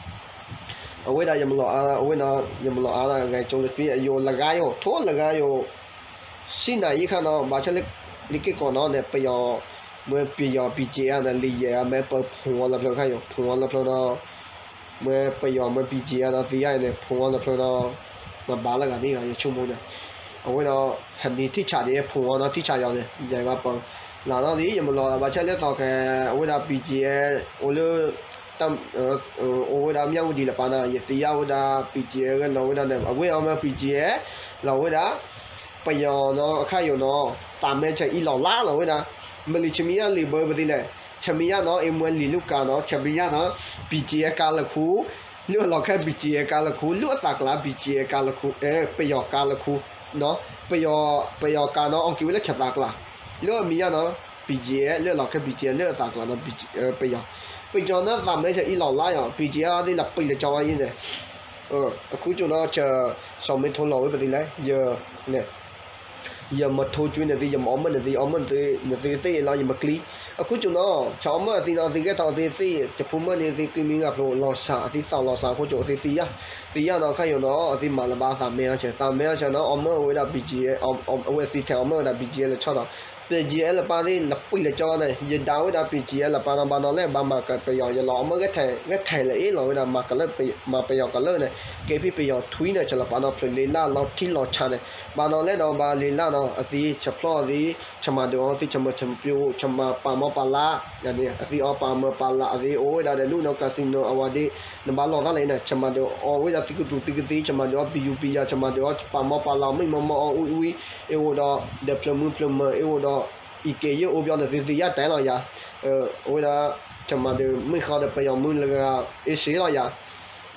အဝဲဒၣ်ယမၤလီၤအါ အဝဲနီၤ ယမၤလီၤအါလၢအဂၤကၠိလၢထွံ ယိၤလဂါယိၤ ထိလဂါယိၤ စံၣ်နၤယံခါနီၤ ဘၣ်ဆၣ်လၢ လံက့ၢ်ကီးနီၤန့ၣ် ပယီၤ မ့ၢ်ပယီၤ ဘံၣ်ကၠံၣ်အါန့ၣ် လံာ်ယဲၢ်အါ မ့ၢ်ပဖူအီၤလၢဖျၢၣ်ခါယိၤ ဖူအီၤလၢဖျၢၣ်နီၤ မ့ၢ်ပယီၤ မ့ၢ်ဘံၣ်ကၠံၣ်အါနီၤ သံယါအံၤန့ၣ် ဖူအီၤလၢဖျၢၣ်နီၤ မ့ၢ်ဘၣ်လၢဂၤန့ၣ်ဂၤ ယဆိကမိၣ်န့ၣ် အဝဲနီၤ ဟဲနံၤထံၣ်ဆးဒ်ဖူအီၤနီၤ ထံၣ်ဆးယီၤန့ၣ် ယဲၢ်ဘၣ်ပၢ လၢနီၤဒ် ယမၤလီၤဘၣ်ဆၣ်လၢသီၣ်ကဲၤ အဝဲဒၣ် ဘံၣ်ကၠံၣ်အါ အိၣ်လၢ အိၣ်ဝဲဒၣ်မၠၣ်ဝတံၤလၢပၢ်နီၤ ယသံယါဝဲဒၣ် ဘံၣ်ကၠံၣ်အါ ဂဲၤလီၤဝဲဒၣ်န့ၣ် အဝဲအီၤမ့ၢ် ဘံၣ်ကၠံၣ်အါ လီၤဝဲဒၣ် ပယီၤနီၤ အခါယိၤနီၤ တၢ်မဲဆဲးအံၤလီၤလါလီၤဝဲဒၣ် မ့ၢ်လံာ်ဆမံယါလံာ်ဘၢပသံလဲၣ် ဆၢမံယါနီၤ အ့မွဲလံာ်လူၢ်ကၤနီၤ ဆၢမံယါနီၤ BGF ကါလၢာ်ခူ, လၢအလီၢ်ခဲ BGF ကါလၢာ်ခူ လၢအသးကျါ BGF ကါလၢာ်ခူ အဲ ပယီၤကါလၢာ်ခူ, ပယီၤ ပယီၤကါနီၤ အီၣ်က့ၤဝဲလၢဆၢသးကျါ, လၢအမံယါနီၤ BGF လၢအလီၢ်ခဲ BGF လၢအသးကျါနီၤ ပယီၤ, ပယီၤန့ၣ်သးမ့ၢ်ဆၢအံၤလီၤလါယီၤ BGF အီၤသ့ၣ်လၢပံာ်လၢကၠီဝဲအံၤန့ၣ်, အဃိကၠိနီၤ ဆၢ စီၤမ့ထိလီၤဝဲပသံလဲၣ် ယ ယမထိကွံာ်နသ့ ယမအီၣ်မၢၢ်နသ့ အီၣ်မၢၢ်နသ့ နသ့သ့လီၤ ယမကျံ, အဃိကၠိနီၤ ဆၢအီၣ်မၢၢ်အသံနီၤ အသ့ဂဲၤထီၣ်အသ့သ့ ယဖိမုၣ်န့ၣ် သ့ကျံမံဂၤဖျိ လီၤစှၤ အသံသးလီၤစှၤအဃိကၠိ အသ့သံယါ, သံယါနီၤ ခါယိၤနီၤ အသ့မၤလၢၤဘၣ်အသးမ့ၢ်အီၤဆၢ သးမ့ၢ်အီၤဆၢနီၤ အီၣ်မၢၢ်ဝဲဒၣ် BGF အဝဲသ့ထဲအီၣ်မၢၢ်ဝဲဒၣ် BGF လၢဆီထီၣ်, BGF လၢပၢ်သ့ၣ်လၢပံာ်လၢကၠီန့ၣ် ယဒၣ်ဝဲဒၣ် BGF လၢပၢ်နီၤ ဘၣ်နီၤလဲၣ် ဘၣ်မၤကပယီၤ ယလီၤအီၣ်မၢၢ်ဂဲၤထဲ ဂဲၤထဲလၢအ့ၣ်လီၤဝဲဒၣ် မၤကလၢ မၤပယီၤကလၢန့ၣ် ကဲဖဲပယီၤထွံန့ၣ် ဆၢလီၤပာ်နီၤ ဖျၢၣ်လ့လၢ်လီၤထံလီၤဆါန့ၣ် ဘၣ်နီၤလဲၣ်နီၤ ဘၣ်လ့လၢ်နီၤ အသ့ဆၢဖျီၣ်အသ့ ဆၢမၤဒုးအီၤသ့ ဆၢမုၢ်ဆၢဖၠိ ဆၢမၤပာ်မီပာ်လး အသ့အီၣ်ပာ်မၢပာ်လး အသ့အိၣ်ဝဲဒၣ်ဒီး လူၢ်နီၤ casino အဝဲဒၣ် နဘၣ်လီၤတၢ်လၢအံၤန့ၣ် ဆၢမၤဒုးအီၤဝဲဒၣ်သံကသူးသံကသ့ ဆၢမၤဒုးအီၤပံာ်ယူၤပံာ်ယၤ ဆၢမၤဒုးအီၤပာ်မီပာ်လး မံမီမီအီၣ်အူအူ အ့ၣ်အိၣ်ဒီး ဒီးဖျၢၣ်မုၢ်ဖျၢၣ်မၢၤ အ့ၣ်အိၣ်ဒီး အံၤကဲယဲၢ်အိၣ်ဘျီန့ၣ် သ့သ့ယါတဲလီၤယၤ အဝဲဒၣ် ဆၢမၤဒုး မုၢ်ဃီဒီးပယီၤမုၢ်လၢဂၤ အ့ၣ်စ့လီၤယၤ အံ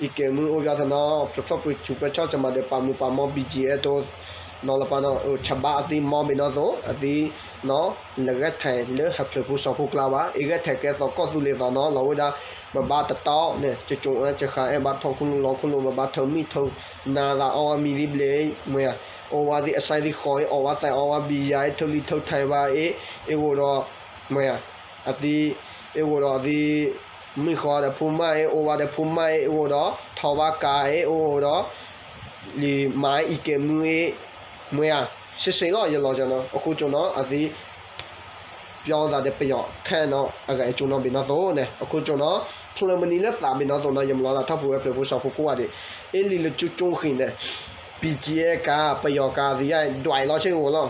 ၤကဲမုၢ်အိၣ်ဘျီတနီၤ ဖျိဖျိပှဲၤဆူးပှဲၤဆီၣ် ဆၢမၤဒုးပာ်မူပာ်မီ BGF တိ နီၤလၢပၢ်နီၤ ဆၢဘၣ်အသ့မီဘ့ၣ်နီၤသိး အသ့နီၤ လၢဂဲၤထဲလၢဟၢဖျၢၣ်ဖိစီၤဖိကျါဘၣ် အ့ၣ်ဂဲၤထဲကဲသိးကီၢ်သူလ့ၤသိးနီၤ လီၤဝဲဒၣ် ပဘၣ်တတီန့ၣ် ကကၠိၣ်အၢကဃါအဲၣ်ဘၣ်ထီၣ်ခူလိာ်လီၤခူလိာ် ပဘၣ်ထၢမံၣ်ထၢနၤသးအီၣ်ဝဲမံၤသ့ၣ်ဘျဲၣ် မ့ၢ်ဧါ အီၣ်ဝဲသ့ၣ်အစဲသ့ၣ်ဃီအ့ၣ် အီၣ်ဝဲသဲးအီၣ်ဝဲဘံယၤအ့ၣ် ထၢလံထၢထံးဘၣ်အ့ၣ် အ့ၣ်အိၣ်ဒီး မ့ၢ်ဧါ အသ့ အ့ၣ်အိၣ်ဒီးအသ့ မုၢ်ဃီဒီးဖိမါအ့ၣ် အိၣ်ဝဲဒီးဖိမါအ့ၣ် အ့ၣ်အိၣ်ဒီး ထီဘၣ်ကါအ့ၣ် အိၣ်ဒီး လံာ်မၤအံၤကဲမုၢ်အ့ၣ် မ့ၢ်ဧါ စ့စ့လီၤ ယလီၤစၢၤနီၤ အဃိကၠိနီၤ အသ့ ပျီသးဒီးပယီၤခဲနီၤ အဂဲၤကၠိနီၤဘ့ၣ်နီၤသိးန့ၣ် အဃိကၠိနီၤ ဖျၢၣ်မနံၤလၢသးဘ့ၣ်နီၤသိးနီၤ ယမၤလီၤသးထီၣ်ပူၤဝဲဖျၢၣ်ဖိစီၤဖိကိးဂၤဒဲး အ့ၣ်လံလၢကၠိကၠိဃံၤန့ၣ် BGF ကါ ပယီၤကါသ့ယါ ဒွးအံၤလီၤဆ့ဂီၤလီၤ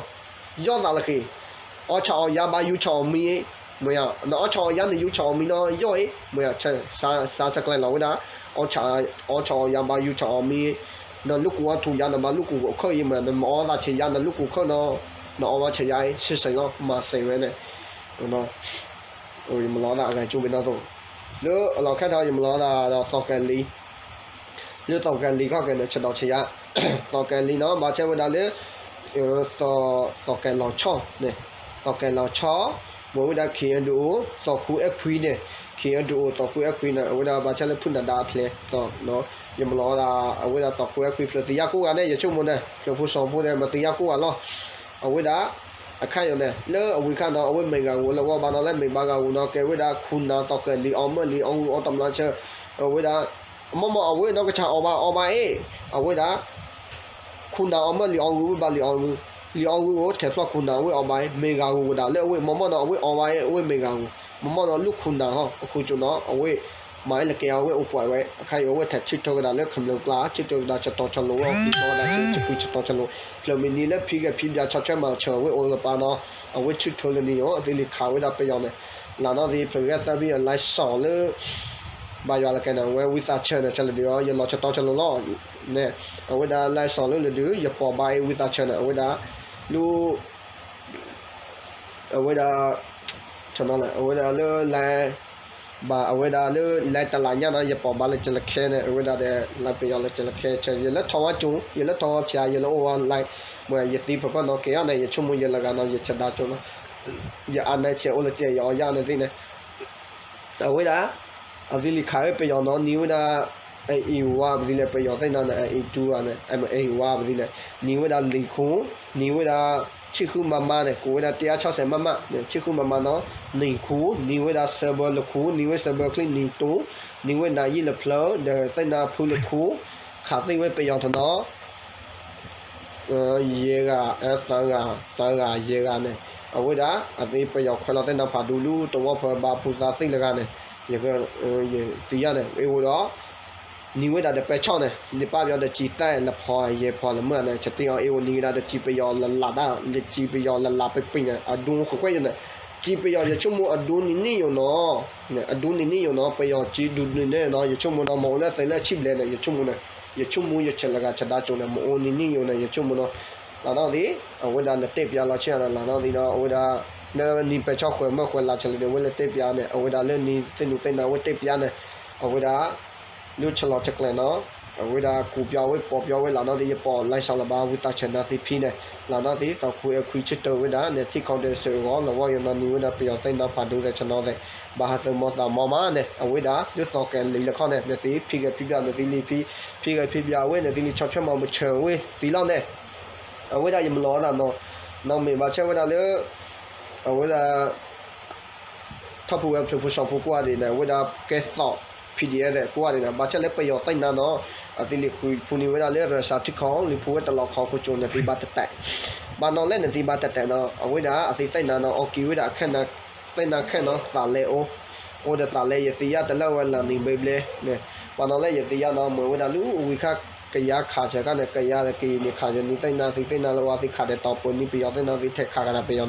ယီၢ်သးလၢဃ့ အီၣ်ဆၣ်အီၣ်ယါဘၣ်ယူၢ်ဆၣ်အီၣ်မံအ့ၣ် မ့ၢ်ဧါ နအီၣ်ဆၣ်အီၣ်ယါနယူၢ်ဆၣ်အီၣ်မံနီၤ ယီၢ်အ့ၣ် မ့ၢ်ဧါ စးစကျဲလီၤဝဲဒၣ် အီၣ်ဆၣ်အီၣ်ဆၣ်အီၣ်ယါဘၣ်ယူၢ်ဆၣ်အီၣ်မံအ့ၣ် နလူၢ်ကူၣ်အီၣ်ထူၣ်ယါ နဘၣ်လူၢ်ကူၣ်ခၢၣ်အ့ၣ် မ့ၢ်ဧါ နမၤအီၣ်သးဆံးယါ နလူၢ်ကူၣ်ခၢၣ်နီၤ နအီၣ်ဘၣ်ဆံးယါအ့ၣ် စ့စ့လီၤ မၤစ့ဝဲန့ၣ် ယမၤလီၤသးအဂဲၤကၠိဘ့ၣ်နီၤသိး လၢအလီၢ်ခဲထီၣ် ယမၤလီၤသးဒီးသီၣ်ကဲၤလံ လၢသီၣ်ကဲၤလံခီၣ်ကဲၤန့ၣ် ဆၢဒီးဆံးယါ သီၣ်ကဲၤလံနီၤ ဘၣ်ဆၣ်ဝဲဒၣ်လၢ သီၣ်ကဲၤလီၤဆီန့ၣ် သီၣ်ကဲၤလီၤဆီ မ့ၢ်ဝဲဒၣ် ခ့ၣ်အဲၣ်ဒိၣ်အိၣ် သီၣ်ခူအဲၣ်ခွံန့ၣ် ခ့ၣ်အဲၣ်ဒိၣ်အိၣ် သီၣ်ခူအဲၣ်ခွံန့ၣ် အဝဲဒၣ်ဘၣ်ဆၣ်လၢဖုၣ်နၤဒါအဖျဲၣ် ယမၤလီၤသး အဝဲဒၣ်သီၣ်ခူအဲၣ်ခွံဖျၢၣ်သ့ယါကိးဂၤန့ၣ် ယဆိကမိၣ်န့ၣ် ဖျၢၣ်ဖိစီၤဖိသ့ၣ်မၤသ့ယါကိးဂၤလီၤ အဝဲဒၣ် အခါယိၤန့ၣ် လၢအဝံၤခါနီၤ အဝဲမ့ၢ်ဂၤဧိၤလၢဝီဘၣ်နီၤ လၢမ့ၢ်ဘၣ်ဂၤဧိၤနီၤ ကဲဝဲဒၣ်ခူနၤသီၣ်ကဲၤလံ အီၣ်မၢၢ်လံ အီၣ်ဂုၢ်အီၣ်တမျၢ်ဆၢ အဝဲဒၣ် မ့ၢ်မ့ၢ်အဝဲနီၢ်ကစၢ်အီၣ်ဘၣ်အီၣ်ဘၣ်အ့ၣ် အဝဲဒၣ် ခူနၤအီၣ်မၢၢ်လံ အီၣ်ဂုၢ်ဝဲဘၣ်လံ အီၣ်ဂုၢ် လံ အီၣ်ဂုၢ်အိၣ် ထဲဖျီၣ်ခူနၤ အဝဲအီၣ်ဘၣ်အ့ၣ် မ့ၢ်ဂၤဧိၤဝဲဒၣ် လၢအဝဲမ့ၢ်မ့ၢ်နီၤ အဝဲအီၣ်ဘၣ်အ့ၣ် အဝဲမ့ၢ်ဂၤဧိၤ မ့ၢ်မ့ၢ်နီၤ လူၢ်ခူနၤဟီ အဃိကၠိနီၤ အဝဲ မၤအ့ၣ်လၢကဲအဝဲအိၣ်ပှဲၤဝဲ အခါအံၤ အဝဲထဲဆၢထၢၣ်ဝဲဒၣ်လၢခမျၢၢ်ကျါ ဆၢထၢၣ်ဝဲဒၣ်ဆၢတီဆၢလိၤ ဝဲအီၣ်ဖံးတီဝဲဒၣ်ဆၢဖံးဆၢတီဆၢလိၤ ဖျၢၣ်မံၤနံၤလၢဖံးဂဲၤဖံးဘၠါဆီၣ်ထွဲမၤစၢၤဝဲအိၣ်လၢပၢ်နီၤ အဝဲဆၢထၢၣ်လၢနံၤယိၤ အသ့လံာ်ခးဝဲဒၣ်ပယီၤန့ၣ် လၢနီၣ်သ့ ဖျၢၣ်ဂဲၤသၢဖံးအ license လၢ ဘၣ်ယွၤလၢကဲန့ၣ် အဝဲဝံသးစူၤန့ၣ် ဆၢလၢဒုးအီၤ ယလီၤဆၢတီဆၢလိၤလီၤ န့ၣ် အဝဲဒၣ် license လၢလၢဒုး ယပိာ်ဘၣ်အဝံသးစူၤန့ၣ် အဝဲဒၣ် လူ အဝဲဒၣ် အဝဲဒၣ်လၢ လဲ ဘၣ်အဝဲဒၣ်လၢ လဲတလးညါနီၤ ယပိာ်ဘၣ်လၢကၠလခဲန့ၣ် အဝဲဒၣ်ဒီး လဲပယီၤလၢကၠလခဲ ယလၢထီၣ်ဝါကၠိ ယလၢထီၣ်ဝါဖၠါ ယလၢအိၣ်ဝါလဲ မ့ၢ်ယသံဖၢဖၢနီၣ်က့ၤအီၤန့ၣ် ယဆိကမိၣ်ယဲလၢဂၤနီၤ ယဆဒါကၠိနီၤ ယအါနဲဆဲးအိၣ်လၢကဲ ယအီၣ်ယၣ်န့ၣ်သ့ၣ်န့ၣ် အဝဲဒၣ် အသ့လံာ်ခးဝဲပယီၤနီၤ နံၤဝဲဒၣ် အအံၤဝါပသံလဲၣ် ပယီၤသ့ၣ်နီၤန့ၣ် အအံၤတူၢ်ဂၤန့ၣ် အအံၤဝါပသံလဲၣ် နံၤဝဲဒၣ်လံၤခူ နံၤဝဲဒၣ် ဆံဃုမမန့ၣ် ကိးဝဲဒၣ် တ့အါဆီၣ်စဲးမမ ဆံဃုမမနီၤ နံၤခူ နံၤဝဲဒၣ်စၢဘၢလၢခူ နံၤဝဲစၢဘၢချံနံၤတူ နံၤဝဲနၤယံာ်လၢဖျၢၣ် ဒီးသ့ၣ်နါဖုလၢခူ ခးသ့ၣ်ဝဲပယီၤတနီၤ ယဲၢ်ဂၤ သၢဂၤ သၢဂၤ ယဲၢ်ဂၤန့ၣ် အဝဲဒၣ် အသ့ပယီၤခွဲးလီၤသ့ၣ်နီၤဖးဒူလူ တဝီဖၢဘါဖုသးသ့ၣ်လၢဂၤန့ၣ် ယ ယသံယါန့ၣ် အ့ၣ်အိၣ်ဒီး နံၤဝဲဒၣ်ဒီးပဲဆီၣ်န့ၣ် နံၤပၢ်ပယီၤဒီးစံးသၣ်လၢဖီယဲၢ်ဖီလၢမုၢ်န့ၣ် ဆတ့အီၤ အ့ၣ်အိၣ်နံၤဝဲဒၣ်ဒီးစံးပယီၤလၢလးဒၣ် လၢစံးပယီၤလၢလးပ့ပ့ၤန့ၣ် အဒူဃိးခွဲးယိၤန့ၣ် စံးပယီၤယဆိကမိၣ်အဒူနံၤနံၤယိၤနီၤ အဒူနံၤနံၤယိၤနီၤ ပယီၤစံးဒူနံၤနံၤနီၤ ယဆိကမိၣ်နီၤ မ့ၢ်အိၣ်လၢသဲလၢဆံဘျဲၣ်န့ၣ် ယဆိကမိၣ်န့ၣ် ယဆိကမိၣ်ယဆဲးလၢဂၤဆဒါကၠိန့ၣ် မ့ၢ်အိၣ်နံၤနံၤယိၤန့ၣ် ယဆိကမိၣ်နီၤ လီၤနီၣ်သံး အဝဲဒၣ်လဲၤတဲပျးလီၤဆ့ၣ်နီၤ လီၤနီၣ်သံးနီၤ အဝဲဒၣ် လၢနံၤပဲာ်ဆီၣ်ဃဲၤမၢဃဲၤလါဆဲးလၢဒီး အဝဲလဲၤတဲပျးန့ၣ် အဝဲဒၣ်လၢနံၤသ့ၣ်နူာ်သ့ၣ်နါဝဲတဲပျးန့ၣ် အဝဲဒၣ် ဒုးဆလီၤဆဲးကျဲးနီၤ အဝဲဒၣ်ကူးပျးဝဲပိာ်ပျးဝဲလီၤနီၣ်သံး ယပိာ်လါဆၣ်လီၤဘၣ် ဝံသးဆဲးနါသံဖံန့ၣ် လီၤနီၣ်သံး သီခူအဲၣ်ခွံဆၢထၢၣ်ဝဲဒၣ်န့ၣ် ထံကီၢ်ဒီးစၢၤအဂီၢ် လီၤဝီယနီၤနံၤဝဲဒၣ်ပယီၤသ့ၣ်နါဖးဒိၣ်ဒီးဆနီၤသ့ၣ် ဘၣ်ဟးသၢမီသးမီမးန့ၣ် အဝဲဒၣ် ဒုးသီၣ်ကဲၤလံၤလၢခီန့ၣ် နသံးဖံဂဲၤဖံပျး နသံးလံၤဖံ ဖံဂဲၤဖံပျးဝဲ နသံးလံၤဆီၣ်ထွဲမၤမုာ်ဆၢဝဲသံလီၤန့ၣ် အဝဲဒၣ်ယမၤလီၤအသးနီၤ နီၢ်မ့ၢ်ဘၣ်ဆၣ်ဝဲဒၣ်လၢ အဝဲဒၣ် ထီၣ်ဖူဝဲဖျၢၣ်ဖိစီၤဖိကိးဂၤဒဲးန့ၣ် အဝဲဒၣ်ကဲသီၣ် P D F သ့ၣ်ကိးဂၤဒဲးန့ၣ် ဘၣ်ဆၣ်လၢပယီၤသ့ၣ်နါနီၤ အသံးလံၤဃုဖူန့ၣ်ဝဲဒၣ်လၢရၢၣ်စၢထံခီ လံၤဖူဝဲတလီၢ်ခီခိၣ်ကၠိန့ၣ် နသံးဘၣ်တတဲာ် ဘၣ်နီၤလၢနသံးဘၣ်တတဲာ်နီၤ အဝဲဒၣ်အသံးသ့ၣ်နါနီၤ အီကံၤဝဲဒၣ်အခဲ သ့ၣ်နါခဲနီၤ သးလဲအိၣ် အိၣ်ဒီးသးလဲ ယသံးယၣ်တလၢဝဲလၢနံၤဘျဲဘျဲန့ၣ် ဘၣ်နီၤလၢယသံးယၣ်နီၤ မ့ၢ်ဝဲဒၣ်လၢအဝံၤခါ ကယၤခးစၢၤခါန့ၣ် ကယၤကယံာ်န့ၣ် ခးစၢၤနံၤသ့ၣ်နါသံးသ့ၣ်နါလၢဝဲသံးခးဒီးတီၤပၢၤနံၤပယီၤသ့ၣ်နါသံးထဲးခးကဒီးပယီၤ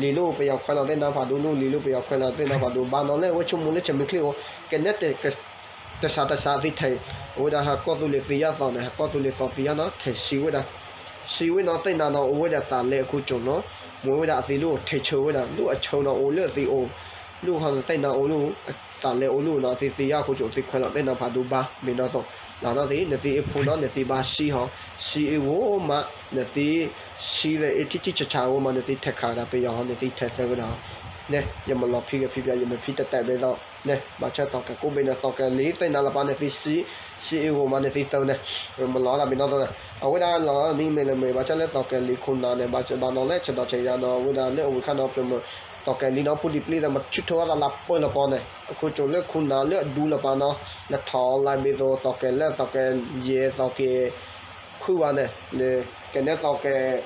နီၤ လံၤလၢပယီၤခွဲးလီၤသ့ၣ်နါဖးဒိၣ်လၢ လံၤလၢပယီၤခွဲးလီၤသ့ၣ်နါဖးဒိၣ် ဘၣ်နီၤလၢအဝဲဆိကမိၣ်လၢဆၢမုၢ်ချ့အိၣ် ကနဲ တစးတစးသံးထဲး အဝဲဒၣ်ဟးကီၢ်သူလ့ၤသံးယၣ်သီးန့ၣ် ဟးကီၢ်သူလ့ၤသီးသံးယၣ်နီၤ ထဲးစံးဝဲဒၣ် စံးဝဲနီၤသ့ၣ်နါနီၤ အိၣ်ဝဲဒၣ်သးလဲအခိၣ်ကၠိနီၤ မ့ၢ်ဝဲဒၣ်အသံးလၢအိၣ်ထဲးဆၢဝဲဒၣ် လၢအဆၢနီၤအိၣ်လၢအသံးအိၣ် လၢဟီသ့ၣ်နါအိၣ်လၢ သးလဲအိၣ်လၢနီၤ သံးသံးယၣ်အခိၣ်ကၠိသံးခွဲးလီၤသ့ၣ်နါဖးဒိၣ်ဘၣ် မ့ၢ်နီၤသိး လီၤနီၣ်သံး နသံးအ့ၣ်ဖိနီၤ နသံးဘၣ်စံးဟီ စံးအ့ၣ်ဂိၢ်မး နသံး စံးသ့ၣ်အ့ၣ်ထံထံဆးဆးဂိၢ်မး နသံးထဲးခးကဒီးပယီၤဟီ နသံးထဲးသၢကဒီး န့ၣ် ယမၤလီၤဖံဂဲၤဖံပျး ယမၤဖံတတဲာ်ဘၣ်သိး န့ၣ် ဘၣ်ဆၣ်သီၣ်ကဲၤကိးဘ့ၣ်န့ၣ် သီၣ်ကဲၤလံၤသ့ၣ်နါလၢပၢ်န့ၣ်သံးစံး စံးအ့ၣ်ဂိၢ်မး နသံးသၢန့ၣ် မၤလီၤသးဘၣ်နီၤသိးန့ၣ် အဝဲဒၣ်လီၤနံၤမ့ၢ်လၢမ့ၢ် ဘၣ်ဆၣ်လၢသီၣ်ကဲၤလံၤခိၣ်နၢ်န့ၣ် ဘၣ်နီၤလၢဆဲးဒီးဆဲးယၤနီၤ အဝဲဒၣ်လၢအဝံၤခါနီၤ ဖျၢၣ်မုၢ် သီၣ်ကဲၤလံၤနီၤ ဖိဒံပျံၤသ့ၣ်မၤဆူၣ်ထၢဝဲသးလၢပၢလၢပီၤန့ၣ် အခိၣ်ကၠိလၢခိၣ်နၢ်လၢအဒူလၢပၢ်နီၤ လဲၤထီၣ်လၢဘ့ၣ်သိး သီၣ်ကဲၤလၢသီၣ်ကဲၤယဲၢ် သီၣ်ကဲၤ ခုၣ်ဘၣ်န့ၣ် ကနဲသီၣ်ကဲၤ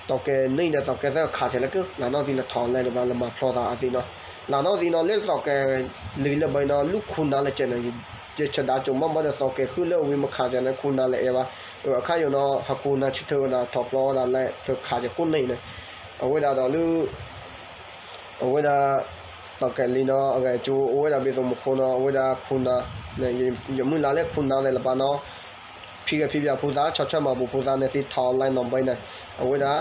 သီၣ်ကဲၤနံၤဒီးသီၣ်ကဲၤသၢခးဆဲးလၢက လီၤနီၣ်သံး လဲၤထီၣ်လဲၤလၢၤဘၣ် လဲၤမၤဖျီသးအသံးနီၤ လီၤနီၣ်သံးနီၤ လၢသီၣ်ကဲၤလံၤလၢဘၣ်နီၤ လူၢ်ခိၣ်နၢ်လၢကဲၤန့ၣ် ယဆဲးဒါကၠိမီၢ်မီၢ်ဒီး သီၣ်ကဲၤခုၣ်လၢအဝံၤမ့ၢ်ခးဆဲးန့ၣ် ခိၣ်နၢ်လၢအဲၣ်ဘၣ် အခါယိၤနီၤ ဟးခိၣ်နၢ်ဆူၣ်ထၢဝဲဒၣ် ထီၣ်ဖျီဝဲဒၣ်လၢ ဖျၢၣ်ခးဆဲးကိးန့ၣ်န့ၣ် အဝဲဒၣ်ဒီးလၢ အဝဲဒၣ် သီၣ်ကဲၤလံၤနီၤ အဂဲၤကၠိအိၣ်ဝဲဒၣ်ဘ့ၣ်သိးမူခိၣ်နီၤ အဝဲဒၣ်ခိၣ်နၢ် ယမုၢ်လၢ်လၢခိၣ်နၢ်သ့ၣ်လၢပၢ်နီၤ ဖံဂဲၤဖံပျးဖိသၣ် ဆီၣ်ထွဲမၤဘူၣ်ဖိသၣ်န့ၣ် သံးထီၣ်လၢနီၣ်ဘၢအံၤန့ၣ် အဝဲဒၣ်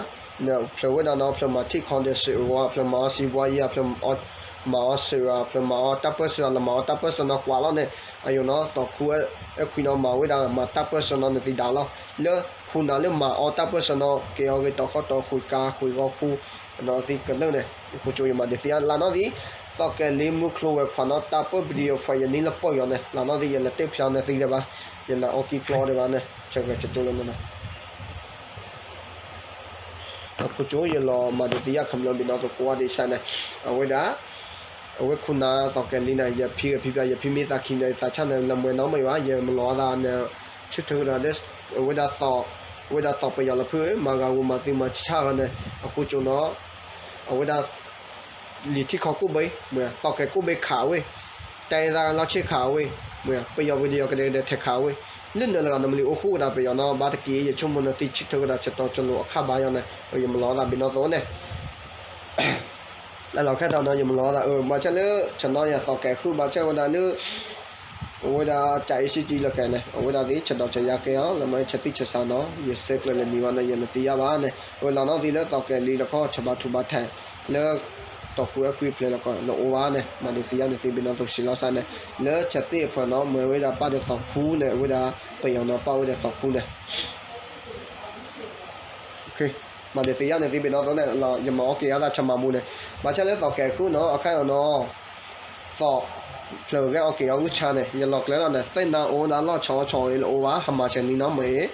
ဖျၢၣ်ဝဲဒၣ်နီၤ ဖျၢၣ်မၤထံၣ်ခီဒီးစံးအဂီၢ် ဖျၢၣ်မၤအီစံးဘှါယံၤ ဖျၢၣ်မၤအီစံးအဂီၢ် ဖျၢၣ်မၤအီတၢ်ပၢၢ်ဆၢ လၢမၤအီတၢ်ပၢၢ်ဆၢနီၤကွၢ်လီၤန့ၣ် အယိၤနီၤ သီၣ်ခူအဲၣ်ခွံနီၤ မၤဝဲဒၣ် မၤတၢ်ပၢၢ်ဆၢနီၤ နသံးဒါလီၤ လၢခိၣ်နၢ်လၢမၤအီတၢ်ပၢၢ်ဆၢနီၤ ကဲအီၤဂ့ၤတီခီတီဃုာ်ကါဃုာ်ဂီၤဖူ နီၤသံးကလၢာ်န့ၣ် အခိၣ်ကၠိယမၤဒုးသံးအါ လီၤနီၣ်သံး သီၣ်ကဲၤလံၤမုၢ်ချိဝဲခွါနီၤ တၢ်ပၢၢ် video file ယနံၤလၢပၢၢ်ယီၤန့ၣ် လီၤနီၣ်သံး ယလဲၤတဲဖျါန့ၣ်သံဒဲးဘၣ် ယလဲၤအီကံဖျီဒဲးဘၣ်န့ၣ် ဆၢဂဲၤကၠိလၢန့ၣ်နီၤ အခိၣ်ကၠိယလီၤမၤဒုးသံးယါခမျၢၢ်ဘ့ၣ်နီၤသိးကိးဂၤဒဲးစ့ၢ်န့ၣ် အဝဲဒၣ် အဝဲခိၣ်နၢ်သီၣ်ကဲၤလံၤန့ၣ် ယဖံဂဲၤဖံပျး ယဖံမ့ၢ်သးခံန့ၣ် ယသးဆၣ်န့ၣ် လၢမွဲနီတမံၤဘၣ် ယမၤလီၤအသးန့ၣ် ဆူၣ်ထၢကဒီး အဝဲဒၣ်သီၣ် အဝဲဒၣ်သီၣ်ပယီၤလၢဖု မၤဂၤဂူာ်မၤသံမၤဆၣ်ဂၤန့ၣ် အခိၣ်ကၠိနီၤ အဝဲဒၣ် လံၤထံခီကိးဘ့ၣ် မ့ၢ်သီၣ်ကဲၤကိးဘ့ၣ်ခးဝဲ တဲသးလီၤဆ့ခးဝဲ မ့ၢ်ပယီၤပဒံးယီၤကဒဲကဒဲထဲးခးဝဲ လၢနလၢဂၤနမ့ၢ်လံအိၣ်ဃူဝဲဒၣ်ပယီၤနီၤ ဘၣ်တက့ၢ် ယဆိကမိၣ်န့ၣ်သံဆူၣ်ထၢကဒီး ဆတီၤကလိာ်အခါဘၣ်ယီၤန့ၣ် ယမၤလီၤအသးဘ့ၣ်နီၤသိးန့ၣ် လီၤခဲထီၣ်နီၤ ယမၤလီၤအသး ဘၣ်ဆၣ်လၢ ဆနီၤယၤသီၣ်ကဲၤဃုာ် ဘၣ်ဆၣ်ဝဲဒၣ်လၢ အဝဲဒၣ်ကၠးအ့ၣ်စ့ၣ်ကၠံလၢကဲၤန့ၣ် အဝဲဒၣ်သ့ၣ်ဆဲးဒီးဆဲးယါကဲအီၤ လၢမ့ၢ်ဆဲးသံဆဲးဆါနီၤ ယဆဲးကျၢၤလၢနံၤဝဲန့ၣ် ယလဲၤသံယါဘၣ်န့ၣ် အဝဲလီၤနီၣ်သံးလၢသီၣ်ကဲၤလံၤလၢခီၣ်ဆၢဘၣ်ထူဘၣ်ထဲး လၢ သီၣ်ခူအဲၣ်ခွံဖျဲးလၢကီၢ်လၢအိၣ်ဘၣ်န့ၣ် မၤဒုးသံးယါန့ၣ်သံဘ့ၣ်နီၤသိးစံးလီၤစ့ၢ်န့ၣ် လၢဆဲးသ့ၣ်အဖၢၣ်နီၤ မ့ၢ်ဝဲဒၣ်ပၢ်ဒီးသီၣ်ခူန့ၣ် အဝဲဒၣ်ပယီၤနီၤ ပၢ်ဝဲဒၣ်သီၣ်ခူန့ၣ် မၤဒုးသံးယါန့ၣ်သံဘ့ၣ်နီၤသိးန့ၣ် ယမၤအီက့ၤအသးဆၢမၤဘူၣ်န့ၣ် ဘၣ်ဆၣ်လၢသီၣ်ကဲၤဃုာ်နီၤ အခါအံၤနီၤ သီၣ်ဖျၢၣ်ဂဲၤအီက့ၤအီၤဂုၢ်ဆါန့ၣ် ယလီၤကျဲၤလီၤန့ၣ် သ့ၣ်နါအိၣ်ဒၣ်လီၢ်ဆီအီၣ်ဆီအီၣ်အံၤလၢအိၣ်ဘၣ် ဟးမၤဆဲးနံၤနီၤ မ့ၢ်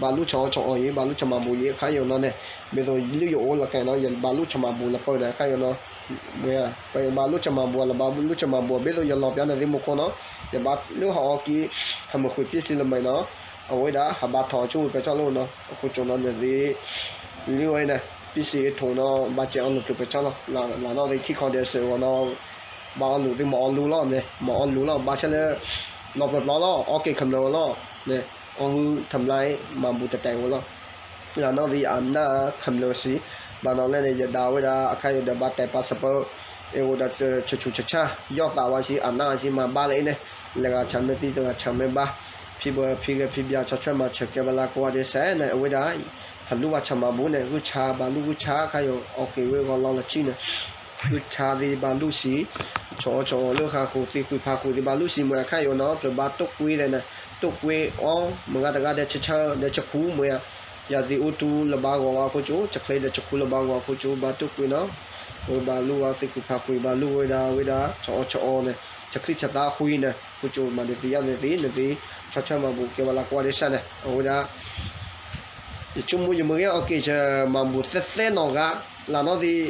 ဘၣ်လူၢ်ဆီအီၣ်ဆီအီၣ်အံၤ ဘၣ်လူၢ်ဆၢမၤဘူၣ်အံၤ အခါအံၤနီၤန့ၣ် မ့ၢ်သိးလၢယအိၣ်လီၤကျဲၤနီၤ ယဘၣ်လူၢ်ဆၢမၤဘူၣ်လၢပၢၢ်န့ၣ် အခါအံၤနီၤ ပဘၣ်လူၢ်ဆၢမၤဘူၣ် လၢဘၣ်လူၢ်ဆၢမၤဘူၣ် ဘ့ၣ်သိးယလီၤပျၢၤန့ၣ်သံမူခိၣ်နီၤ ယဘၣ်လၢဟးအီက့ၤ ဟးမုၢ်ဃုာ်ပ့စံလၢမဲာ်နီၤ အဝဲဒၣ်ဟးဘၣ်ထီၣ်အီၤဆူဝဲပဲာ်ဆီၣ်လိာ်နီၤ အခိၣ်ကၠိနီၤန့ၣ်သံ လံဝဲန့ၣ် ပ့စံအ့ထိၣ်နီၤ ဘၣ်စဲးအီၤလူၤကျုးပဲာ်ဆီၣ်လီၤ လၢနီၣ်သံးထံၣ်ခီဒဲးစၢၤဂီၤနီၤ ဘၣ်အီလူၤသံမၤအီလူၤလီၤန့ၣ် မၤအီလူၤလီၤ ဘၣ်ဆၣ်လၢ လီၤပျီပျီလီၤ အီက့ၤခမျၢၢ်ဝဲလီၤန့ၣ် အီၣ်ဂုၢ်ထၢၣ်မျါအံၤ မၤဘူၣ်တတဲာ်ဝဲလီၤ လၢနီၣ်သံးအနၢ်ခမျၢၢ်စံး ဘၣ်နီၤလဲၣ်န့ၣ် ယဒါဝဲဒၣ် အခါယဒီးဘၣ်တဲာ်ပာ်စပၢၤ အ့ၣ်ဝဲဒၣ်ဆူၣ်ဆူၣ်ဆါဆါ ယီၢ်သးဝဲစံး အနၢ်စံးမၤဘၣ်လၢအံၤန့ၣ် လၢဂၤဆၢမ့ၢ်သံ တဂၤဆၢမ့ၢ်ဘၣ် ဖံဘၢဖံဂဲၤဖံဘၣ် ဆီၣ်ထွဲမၤဆၢကဲဘၣ်လၢကိးဂၤဒဲးစ့ၢ်န့ၣ် အဝဲဒၣ် ဟးလူၢ်ဘၣ်ဆၣ်မၤဘူၣ်န့ၣ် ဂုၢ်ဆါဘၣ်လူၢ်ဂုၢ်ဆါခါယိာ် အီၣ်က့ၤဝဲဂီၤလီၤလီၤဆံန့ၣ် ဂုၢ်ဆါသ့ဘၣ်လူၢ်ဆံ, ဆီအီၣ်ဆီအီလၢဃာ်ဃိးသ့ ဃုဖးဃိးသ့ဘၣ်လူၢ်ဆံ မ့ၢ်အခါယိာ်နီၤ ပဘၣ်တိၢ်ကွ့သ့ၣ်န့ၣ် တိၢ်ကွ့အီၤ မ့ၢ်ဂၤတဂၤဒီးဆၢဆၢဒီးဆၢခူမ့ၢ်ဧါ, ယၤသ့ၣ်အိၣ်ထူလၢဘၣ်ဂီၤဝဲအခိၣ်ကၠိ ဆၢချ့ဒီးဆၢခူလၢဘၣ်ဂီၤအခိၣ်ကၠိ ဘၣ်တိၢ်ကွ့နီၤ ဝဲဘၣ်လူၢ်ဝဲသ့ ဃုဖးဃိးဘၣ်လူၢ်ဝဲဒၣ်ဝဲဒၣ် ဆီအီၣ်ဆီအီန့ၣ် ဆၢချံဆၢသးဃုအံၤန့ၣ် ခိၣ်ကၠိမၤဒ်သ့ယါန့ၣ်သ့ နသ့ ဆီၣ်ထွဲမၤဘူၣ်ကဲဝဲလၢကွၢ်ဒ်စၢ်န့ၣ် အဝဲဒၣ် ယဆိကမိၣ်ယမ့ၢ်ဂဲၤအီၣ်က့ၤဆၢမၤဘူၣ်သဲသဲနီၢ်ဂၤ လၢနီၢ်သ့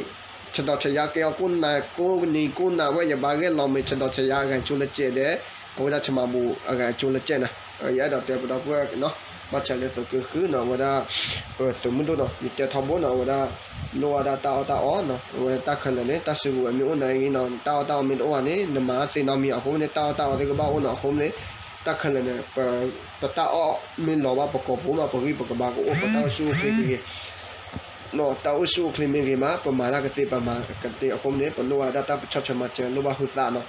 ဆၢဒီးဆၢယါကဲအီၤကိးနၤကိးနံၤကိးနၤဝဲ ယဘၣ်ဂဲၤလီၤမ့ၢ်ဆၢဒီးဆၢယါအဂၤကၠိလၢကဲဒီး အဝဲဒၣ်ဆၢမၤဘူၣ်အဂၤကၠိလၢကဲန့ၣ် ယအဲၣ်ဒိးတဲပဒီပုၢ်ဝဲၢ်နီၤ ဘၣ်ဆၣ်လၢသုးက့ဃုနီၤ အဝဲဒၣ် ပသုးမုၢ်ဒိၣ်နီၤ ယတဲထီဘိနီၤ အဝဲဒၣ် လိၣ်ဝဲဒၣ်တၢ်အီၣ်တၢ်အီနီၤ အဝဲတၢ်ခဲလၢာ်န့ၣ် တၢ်စုကဝဲၤမ့ၢ်အိၣ်နၤအံၤနီၤ တၢ်အီၣ်တၢ်အီမ့ၢ်တအိၣ်ဘၣ်န့ၣ် နမၤသ့နီတမံၤအဃိန့ၣ် တၢ်အီၣ်တၢ်အီသ့ၣ်ကဘၣ်အိၣ်နီၤ အဃိန့ၣ် တၢ်ခဲလၢာ်န့ၣ် ပတၢ်အီၣ်မ့ၢ်လီၤဘၣ်ပကိာ်ပူၤမး ပဂံၢ်ပကဘါကအိၣ် ပတၢ်အိၣ်ဆူၣ်အိၣ်ချ့မ့ၢ်ဂ့ၤ တၢ်အိၣ်ဆူၣ်အိၣ်ချ့မ့ၢ်ဂ့ၤမး ပမၤတၢ်ကသ့ပမၤကသ့အဃိန့ၣ် ပလိၣ်ဝဲဒၣ်တၢ်ပဆီၣ်ထွဲမၤစၢၤ လိၣ်ဘၣ်ဟုသးနီၤ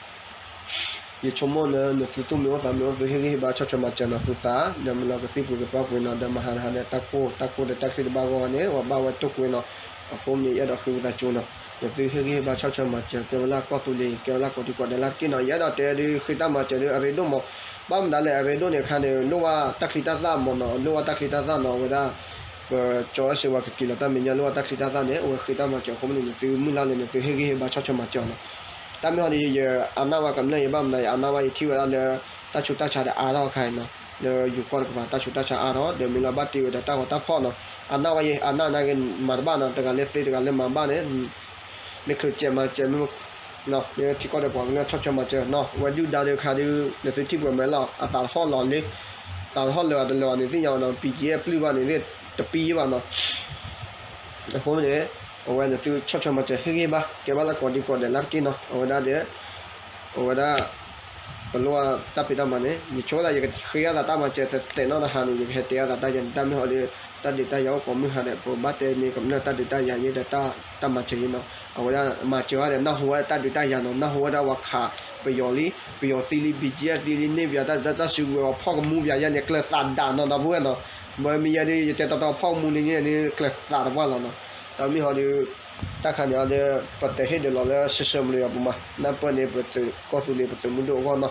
ယဆိကမိၣ်လၢ နသုသူၣ်မ့ၢ်အိၣ်သးမ့ၢ်အိၣ် သုဟ့ၣ်ဂံၢ်ဟ့ၣ်ဘါဆီၣ်ထွဲမၤစၢၤနီၤ ဟုသး ဒီးမ့ၢ်လီၤကသံၣ်ပှ့ၤကပၢ်ပှ့ၤနီၤ ဒီးမၤဟးဟးဒီးတၢ်ကိၢ် တၢ်ကိၢ်ဒီးတၢ်ချံတဘၣ်ဂီၢ်ဝဲန့ၣ် ဝဲဘၣ်ဝဲတိၢ်ကွ့နီၤ အဃိန့ၣ် ယအဲၣ်ဒိးဃ့ဝံသးစူၤနီၤ နသုဟ့ၣ်ဂံၢ်ဟ့ၣ်ဘါဆီၣ်ထွဲမၤစၢၤ ကဲဝဲလၢကီၢ်သူလ့ၤ ကဲဝဲလၢကိးဒံကိးဒဲးလၢတက့ၢ်နီၤ ယအဲၣ်ဒိးတဲဒုးဃ့တၢ်မၤစၢၤဒုးအရ့ဒိၣ်မး ဘၣ်မနုၤလဲၣ် အရ့ဒိၣ်န့ၣ်အခါန့ၣ် လိၣ်ဘၣ်တၢ်ချံတၢ်သၣ်မးနီၤ လိၣ်ဘၣ်တၢ်ချံတၢ်သၣ်နီၤ အဝဲဒၣ် ပကၠီအစ့ဝါကက့ၤလီၤတၢ်မဲာ်ညါ လိၣ်ဘၣ်တၢ်ချံတၢ်သၣ်န့ၣ် အဝဲဃ့တၢ်မၤစၢၤအဃိန့ၣ် နသုမုၢ်လၢ်လၢနသုဟ့ၣ်ဂံၢ်ဟ့ၣ်ဘါဆီၣ်ထွဲမၤစၢၤနီၤ တၢ်မ့ၢ်ဟီဒ် ယအနၢ်ဝဲကမျၢၢ် ယဘၣ်မနုၤ ယအနၢ်ဝဲ ယထံၣ်ဝဲဒၣ်လၢ တၢ်ဆူးတၢ်ဆါဒီးအါထီၣ်အခါအံၤနီၤ လၢယိၤကီၢ်တကပၤ တၢ်ဆူးတၢ်ဆါအါထီၣ် ဒီးမ့ၢ်လီၤဘၣ်တ့ဝဲဒီးတၢ်ဂီၤတၢ်ဖီၣ်နီၤ အနၢ်ဝဲယဲ အနၢ်နာ်က့ မၤတဘၣ်နီၤ တဂၤလၢသ့တဂၤလၢမၤဘၣ်န့ၣ် မ့ၢ်ချုးစဲးမၤစဲးမ့ၢ် မ့ၢ်ထံကီၢ်ဒီးပှၤကညီဆီၣ်ထွဲမၤစၢၤနီၤ ဝဲဒုၣ်ဒါဒုးခါဒုး နသုထံၣ်ပှဲၤမဲာ်လီၤ အသးတဟီၣ်လီၤလံ သးတဟီၣ်လၢအတလၢာ်အီၤန့ၣ်သ့ၣ်ညါဘၣ်နီၤ ပံကဲပျုၢ်ဘၣ်န့ၣ်သ့ၣ် တပံဘၣ်နီၤ အဃိန့ၣ် အဝဲနသုဆီၣ်ထွဲမၤစၢၤဟ့ၣ်ဂံၢ်ဘါ ကဲဘၣ်လၢကိးဒံကိးဒဲးလၢတက့ၢ်နီၤ အဝဲဒၣ်ဒီး အဝဲဒၣ် ပလိၣ်ဘၣ်တၢ်ဖံးတၢ်မၤန့ၣ် ယဆိကမိၣ်သး ယကဃ့အသးတၢ်မၤစၢၤသဲးသဲးနီတဟါန့ၣ် ယကဟဲတဲအသးတၢ်ယၤန့ၣ် တၢ်မ့ၢ်ဟီဒ် တၢ်ဒုးတၢ်ယၤအိၣ်ကိးမုၢ်ဟါဒီး ပဘၣ်တဲန့ၢ်ကမျၢၢ်တၢ်ဒုးတၢ်ယၤယဲဒီးတၢ်မၤစၢၤယဲနီၤ အဝဲဒၣ်မၤစၢၤဝဲဒီး နၢ်ဟူဝဲတၢ်ဒုးတၢ်ယၤနီၤ နၢ်ဟူဝဲဒၣ်ဝဲခး ပယီၤလံ ပယီၤသံလံ ဘံကဲသံလံ န့ၢ်ပယီၤတၢ်ဒုးတၢ်ဆူးဝဲအီၤဖီၣ်ကမူပယၤယဲန့ၣ် ကျၢၤသးဒၣ်နီၤ ဒီပုၢ်ဝဲၢ်နီၤ မ့မ့ၢ်ယဲဒ် ယတဲတီတီဖီၣ်ကမူန့ၣ်န့ၣ် ကျၢၤသးတပှၢ်လီၤနီၤ တၢ်မ့ၢ်ဟီဒ် တၢ်ခါန့ၣ်အီၤဒီး ပတဟ့ၣ်ဒုးလီၤလၢဆၢဆၢမုၢ်လၢယီၤပူၤမး နၢ်ပၢၢ်န့ၣ် ပသုးကီၢ်သူလ့ၤ ပသုးမုၢ်ဒိၣ်အဂီၢ်နီၤ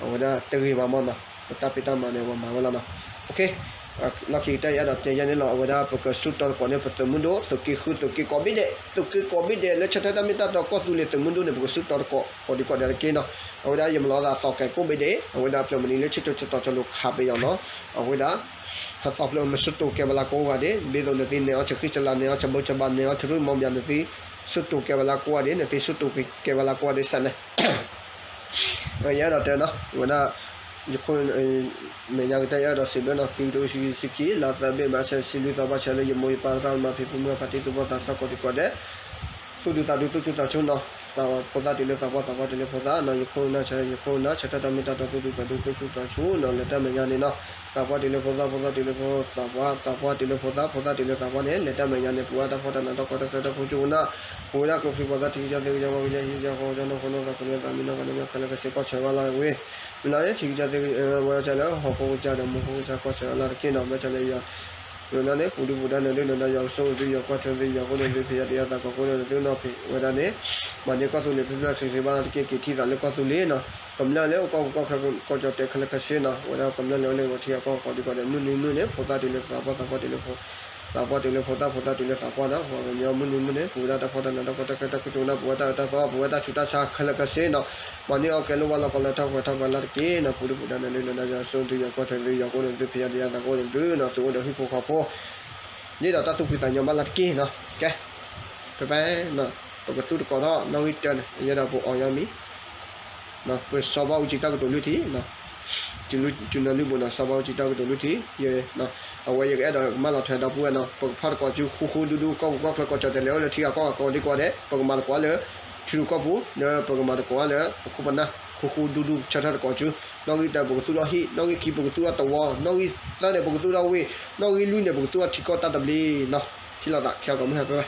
အဝဲဒၣ်တဂ့ၤဘၣ်မးနီၤ ပတၢ်ဖံးတၢ်မၤန့ၣ် ပမၤဝဲလီၤနီၤ လီၢ်ခံကတၢၢ်ယအဲၣ်ဒိးတဲယဲန့ၣ်လီၤ အဝဲဒၣ်ပကဆူၣ်တီသကိးန့ၣ် ပသုးမုၢ်ဒိၣ် သုးက့ဃု သုးက့ကိးဘ့ၣ်ဒဲး သုးက့ကိးဘ့ၣ်ဒဲး လၢဆၢထၢၣ်တၢ်မ့ၢ်တၢ်တီကီၢ်သူလ့ၤသုးမုၢ်ဒိၣ်န့ၣ် ပကဆူၣ်တီသကိး ကိးဒံကိးဒဲးတက့ၢ်နီၤ အဝဲဒၣ်ယမၤလီၤသးသီကဲးကိးဘ့ၣ်ဒဲး အဝဲဒၣ်ပျၢၤမနုၤလၢဆံတိၤဆံတီၤကၠီလိၤခးပယီၤနီၤ အဝဲဒၣ် ဟဲသီဖျၢၣ်မ့ၢ်ဆူၣ်တိၤကဲဝဲလၢကိးဂၤဒဲး ဒ်သိးနသ့နဲအီၤဆၢဃံဆၢလၤ နဲအီၤဆၢဘၢဆၢဘါ နဲအီၤဆၢရူၢ်မီဘၣ် နသ့ ဆူၣ်တိၤကဲဝဲလၢကိးဂၤဒဲး နသ့ဆူၣ်တိၤကဲဝဲလၢကိးဂၤဒဲးစ့ၢ်န့ၣ် ယအဲၣ်ဒိးတဲနီၤ အဝဲဒၣ် ယခိၣ် မဲာ်ညါကတၢၢ်ယအဲၣ်ဒိးစံးဘျုးနီၤ ခံကထိခံဆံခံ လါသၢဘ့ၣ် မၤဆၢစံးဘျုးသးပှၢ်ဆၢလၢယမိၢ်ယပၢ်သရၣ်သမါဖံဖုမုၢ်ဖါတံၤသပှၢ်သးစၢ်ကိးဒံကိးဒဲး သူၣ်ဒူသးဒူ သူၣ်ဆူၣ်သးဆူၣ်နီၤ သးဖိသၣ်တုၤလၢသးပှၢ် သးပှၢ်တုၤလၢဖိသၣ်နီၤ ယခိၣ်နၢ်ဆၢ ယခိၣ်နၢ်ဆၢ တၢ်တီမ့ၢ်တၢ်တီ သူၣ်ဒူသးဒူ သူၣ်ဆူၣ်သးဆူၣ်နီၤ လဲၤတၢ်မဲာ်ညါန့ၣ်နီၤ သးပှၢ်တုၤလၢဖိသၣ် ဖိသၣ်တုၤလၢဖိသၣ်ပှၢ် သးပှၢ်တုၤလၢဖိသၣ် ဖိသၣ်တုၤလၢသးပှၢ်န့ၣ် လဲၤတၢ်မဲာ်ညါန့ၣ် ပဝဲတၢ်ဖှီၣ်တၢ်နးတၢ်ကီတၢ်ခဲတၢ်ခိၣ်ကၠိနၢ် ပဝဲဒၣ်ကျိချံပှၤသၣ်ထံကစၢ်သ့ၣ်ကစၢ်ဝဲကစၢ်ဟံၣ်ကစၢ်ဃီကစၢ်နီၢ်ခိနီၢ်သးခိန့ၣ် သးမံနီၢ်ကနီၢ်မ့ၢ်ခဲလၢာ်ခဲဆ့ကီၢ်ဆၢဝဲလီၤဝဲ မ့ၢ်လီၤန့ၣ် ထံကစၢ်သ့ၣ်ကစၢ်ဝဲဒၣ်ဆၢလၢ ဟီၣ်ခိၣ်ကစၢ်ဒီးမူခိၣ်ကစၢ်ကီၢ်ဆၢဝဲလီၤတက့ၢ်နီၤ မ့ၢ်ဆၢလၢယွၤ မ့ၢ်လီၤန့ၣ် ပူၤဒုပူၤဒါနၢၤဒုနၢၤဒါ ယွၤကဆိၣ်ဂ့ၤသု ယွၤကွၢ်ထွဲသု ယွၤကိးန့ၢ်သု ဖံးယၤတယၤသးကီးကိးန့ၢ်သုနီၤ ဖံးဝဲဒၣ်န့ၣ် မၤန့ၢ်ကီၢ်သူလ့ၤဖျၢၣ်ဖျၢၣ်ချ့ချ့ဘၣ်လီၤတက့ၢ် က့ၤထံၣ်သးလၢကီၢ်သူလ့ၤနီၤ ကမျၢၢ်လၢအိၣ်ကီၢ်ပူၤကီၢ်ချၢကီၢ်ကၠီၣ်တဲာ်ခဲလၢာ်ခဲဆ့နီၤ ဝဲဒၣ်ကမျၢၢ်လၢအိၣ်လၢပထံအကီၢ်ကိးဒံကိးဒဲး မုၢ်နံၤမုၢ်န့ၣ် ဖိသၣ်တုၤလၢသးပှၢ် သးပှၢ်တုၤလၢဖိ သးပှၢ်တုၤလၢဖိသၣ် ဖိသၣ်တုၤလၢသးပှၢ်နီၤ ပှၤကညီမုၢ်နံၤမုၢ်န့ၣ် ပဝဲဒၣ်တၢ်ဖှီၣ်တၢ်နးတၢ်ကီတၢ်ခဲတၢ်ခိၣ်ကၠိနၢ် ပဝဲတၢ်အၢတၢ်သီ ပဝဲတၢ်ဆူးတၢ်ဆါခဲလၢာ်ခဲဆ့နီၤ မၤန့ၢ်အီၣ်ကဲလိၣ်ဘၣ်လီၢ်ကီၢ်လၢထီၣ်ပှဲၤထီၣ်ပှဲၤလီၤတက့ၢ်နီၤ ပူၤဒုပူၤဒါနၢၤဒုနၢၤဒါ ယွၤဆိၣ်ဂ့ၤသု ယွၤကွၢ်ထွဲသု ယွၤကိးန့ၢ်သု ဖံးယၤတယၤသးကအိၣ်န့ၣ်သုနီၤ သုအိၣ်ဒီးဟံၣ်ဖိဃီဖိ န့ၣ်ဒီးတၢ်သူၣ်ဖှံသးညီမးလီၤတက့ၢ်နီၤ ကဲ ဖဲဖဲ ပကသူတကိးထီၣ် နီၣ်ဂံၢ်တၢန့ၣ် ယဲဒီးပအီၤညီမံၤ ပစီၤဘၣ်အူကၠံတၢ်ကတိၤလွံၢ်ထံၣ် တုၤနၢ်လွံၢ်ဘိနီၤ စီၤဘၣ်အူကၠံတၢ်ကတိၤလွံၢ်ထံၣ် အဝဲယကအဲၣ်ဒိးကမၢလီၤထွဲဒီပုၢ်ဝဲၢ်နီၤ ပကဖီၣ်တကိးစု ဃူဃူဒူဒူ ကီၢ်ပူၤကီၢ်ချၢကီၢ်ကၠီၣ်တဲာ်လဲၤအိၣ်လၢထံဂၤကီၢ်ဂၤကိးဒံကိးဒဲး ပကမၤတကိးလၢ ထံရူၢ်ကီၢ်ပူၤ ဒီးပကမၤတကိးလၢ ပခိၣ်ပနၢ် ဃူဃူဒူဒူ ဆၢထၢၣ်တကိးစု နီၣ်ဂံၢ်တၢ ပကသူၣ်ထီၣ်ဟံၣ် နီၣ်ဂံၢ်ခံ ပကသူၣ်ထီၣ်သဝီ နီၣ်ဂံၢ်သၢန့ၣ် ပကသူၣ်ထီၣ်ဝ့ၢ် နီၣ်ဂံၢ်လွံၢ်န့ၣ် ပကသူၣ်ထီၣ်ထံကီၢ်တၢ်သဘျ့နီၤ ထံၣ်လိာ်သး ခဲအံၤကီးမုၢ်ဟါ ဖဲဖဲ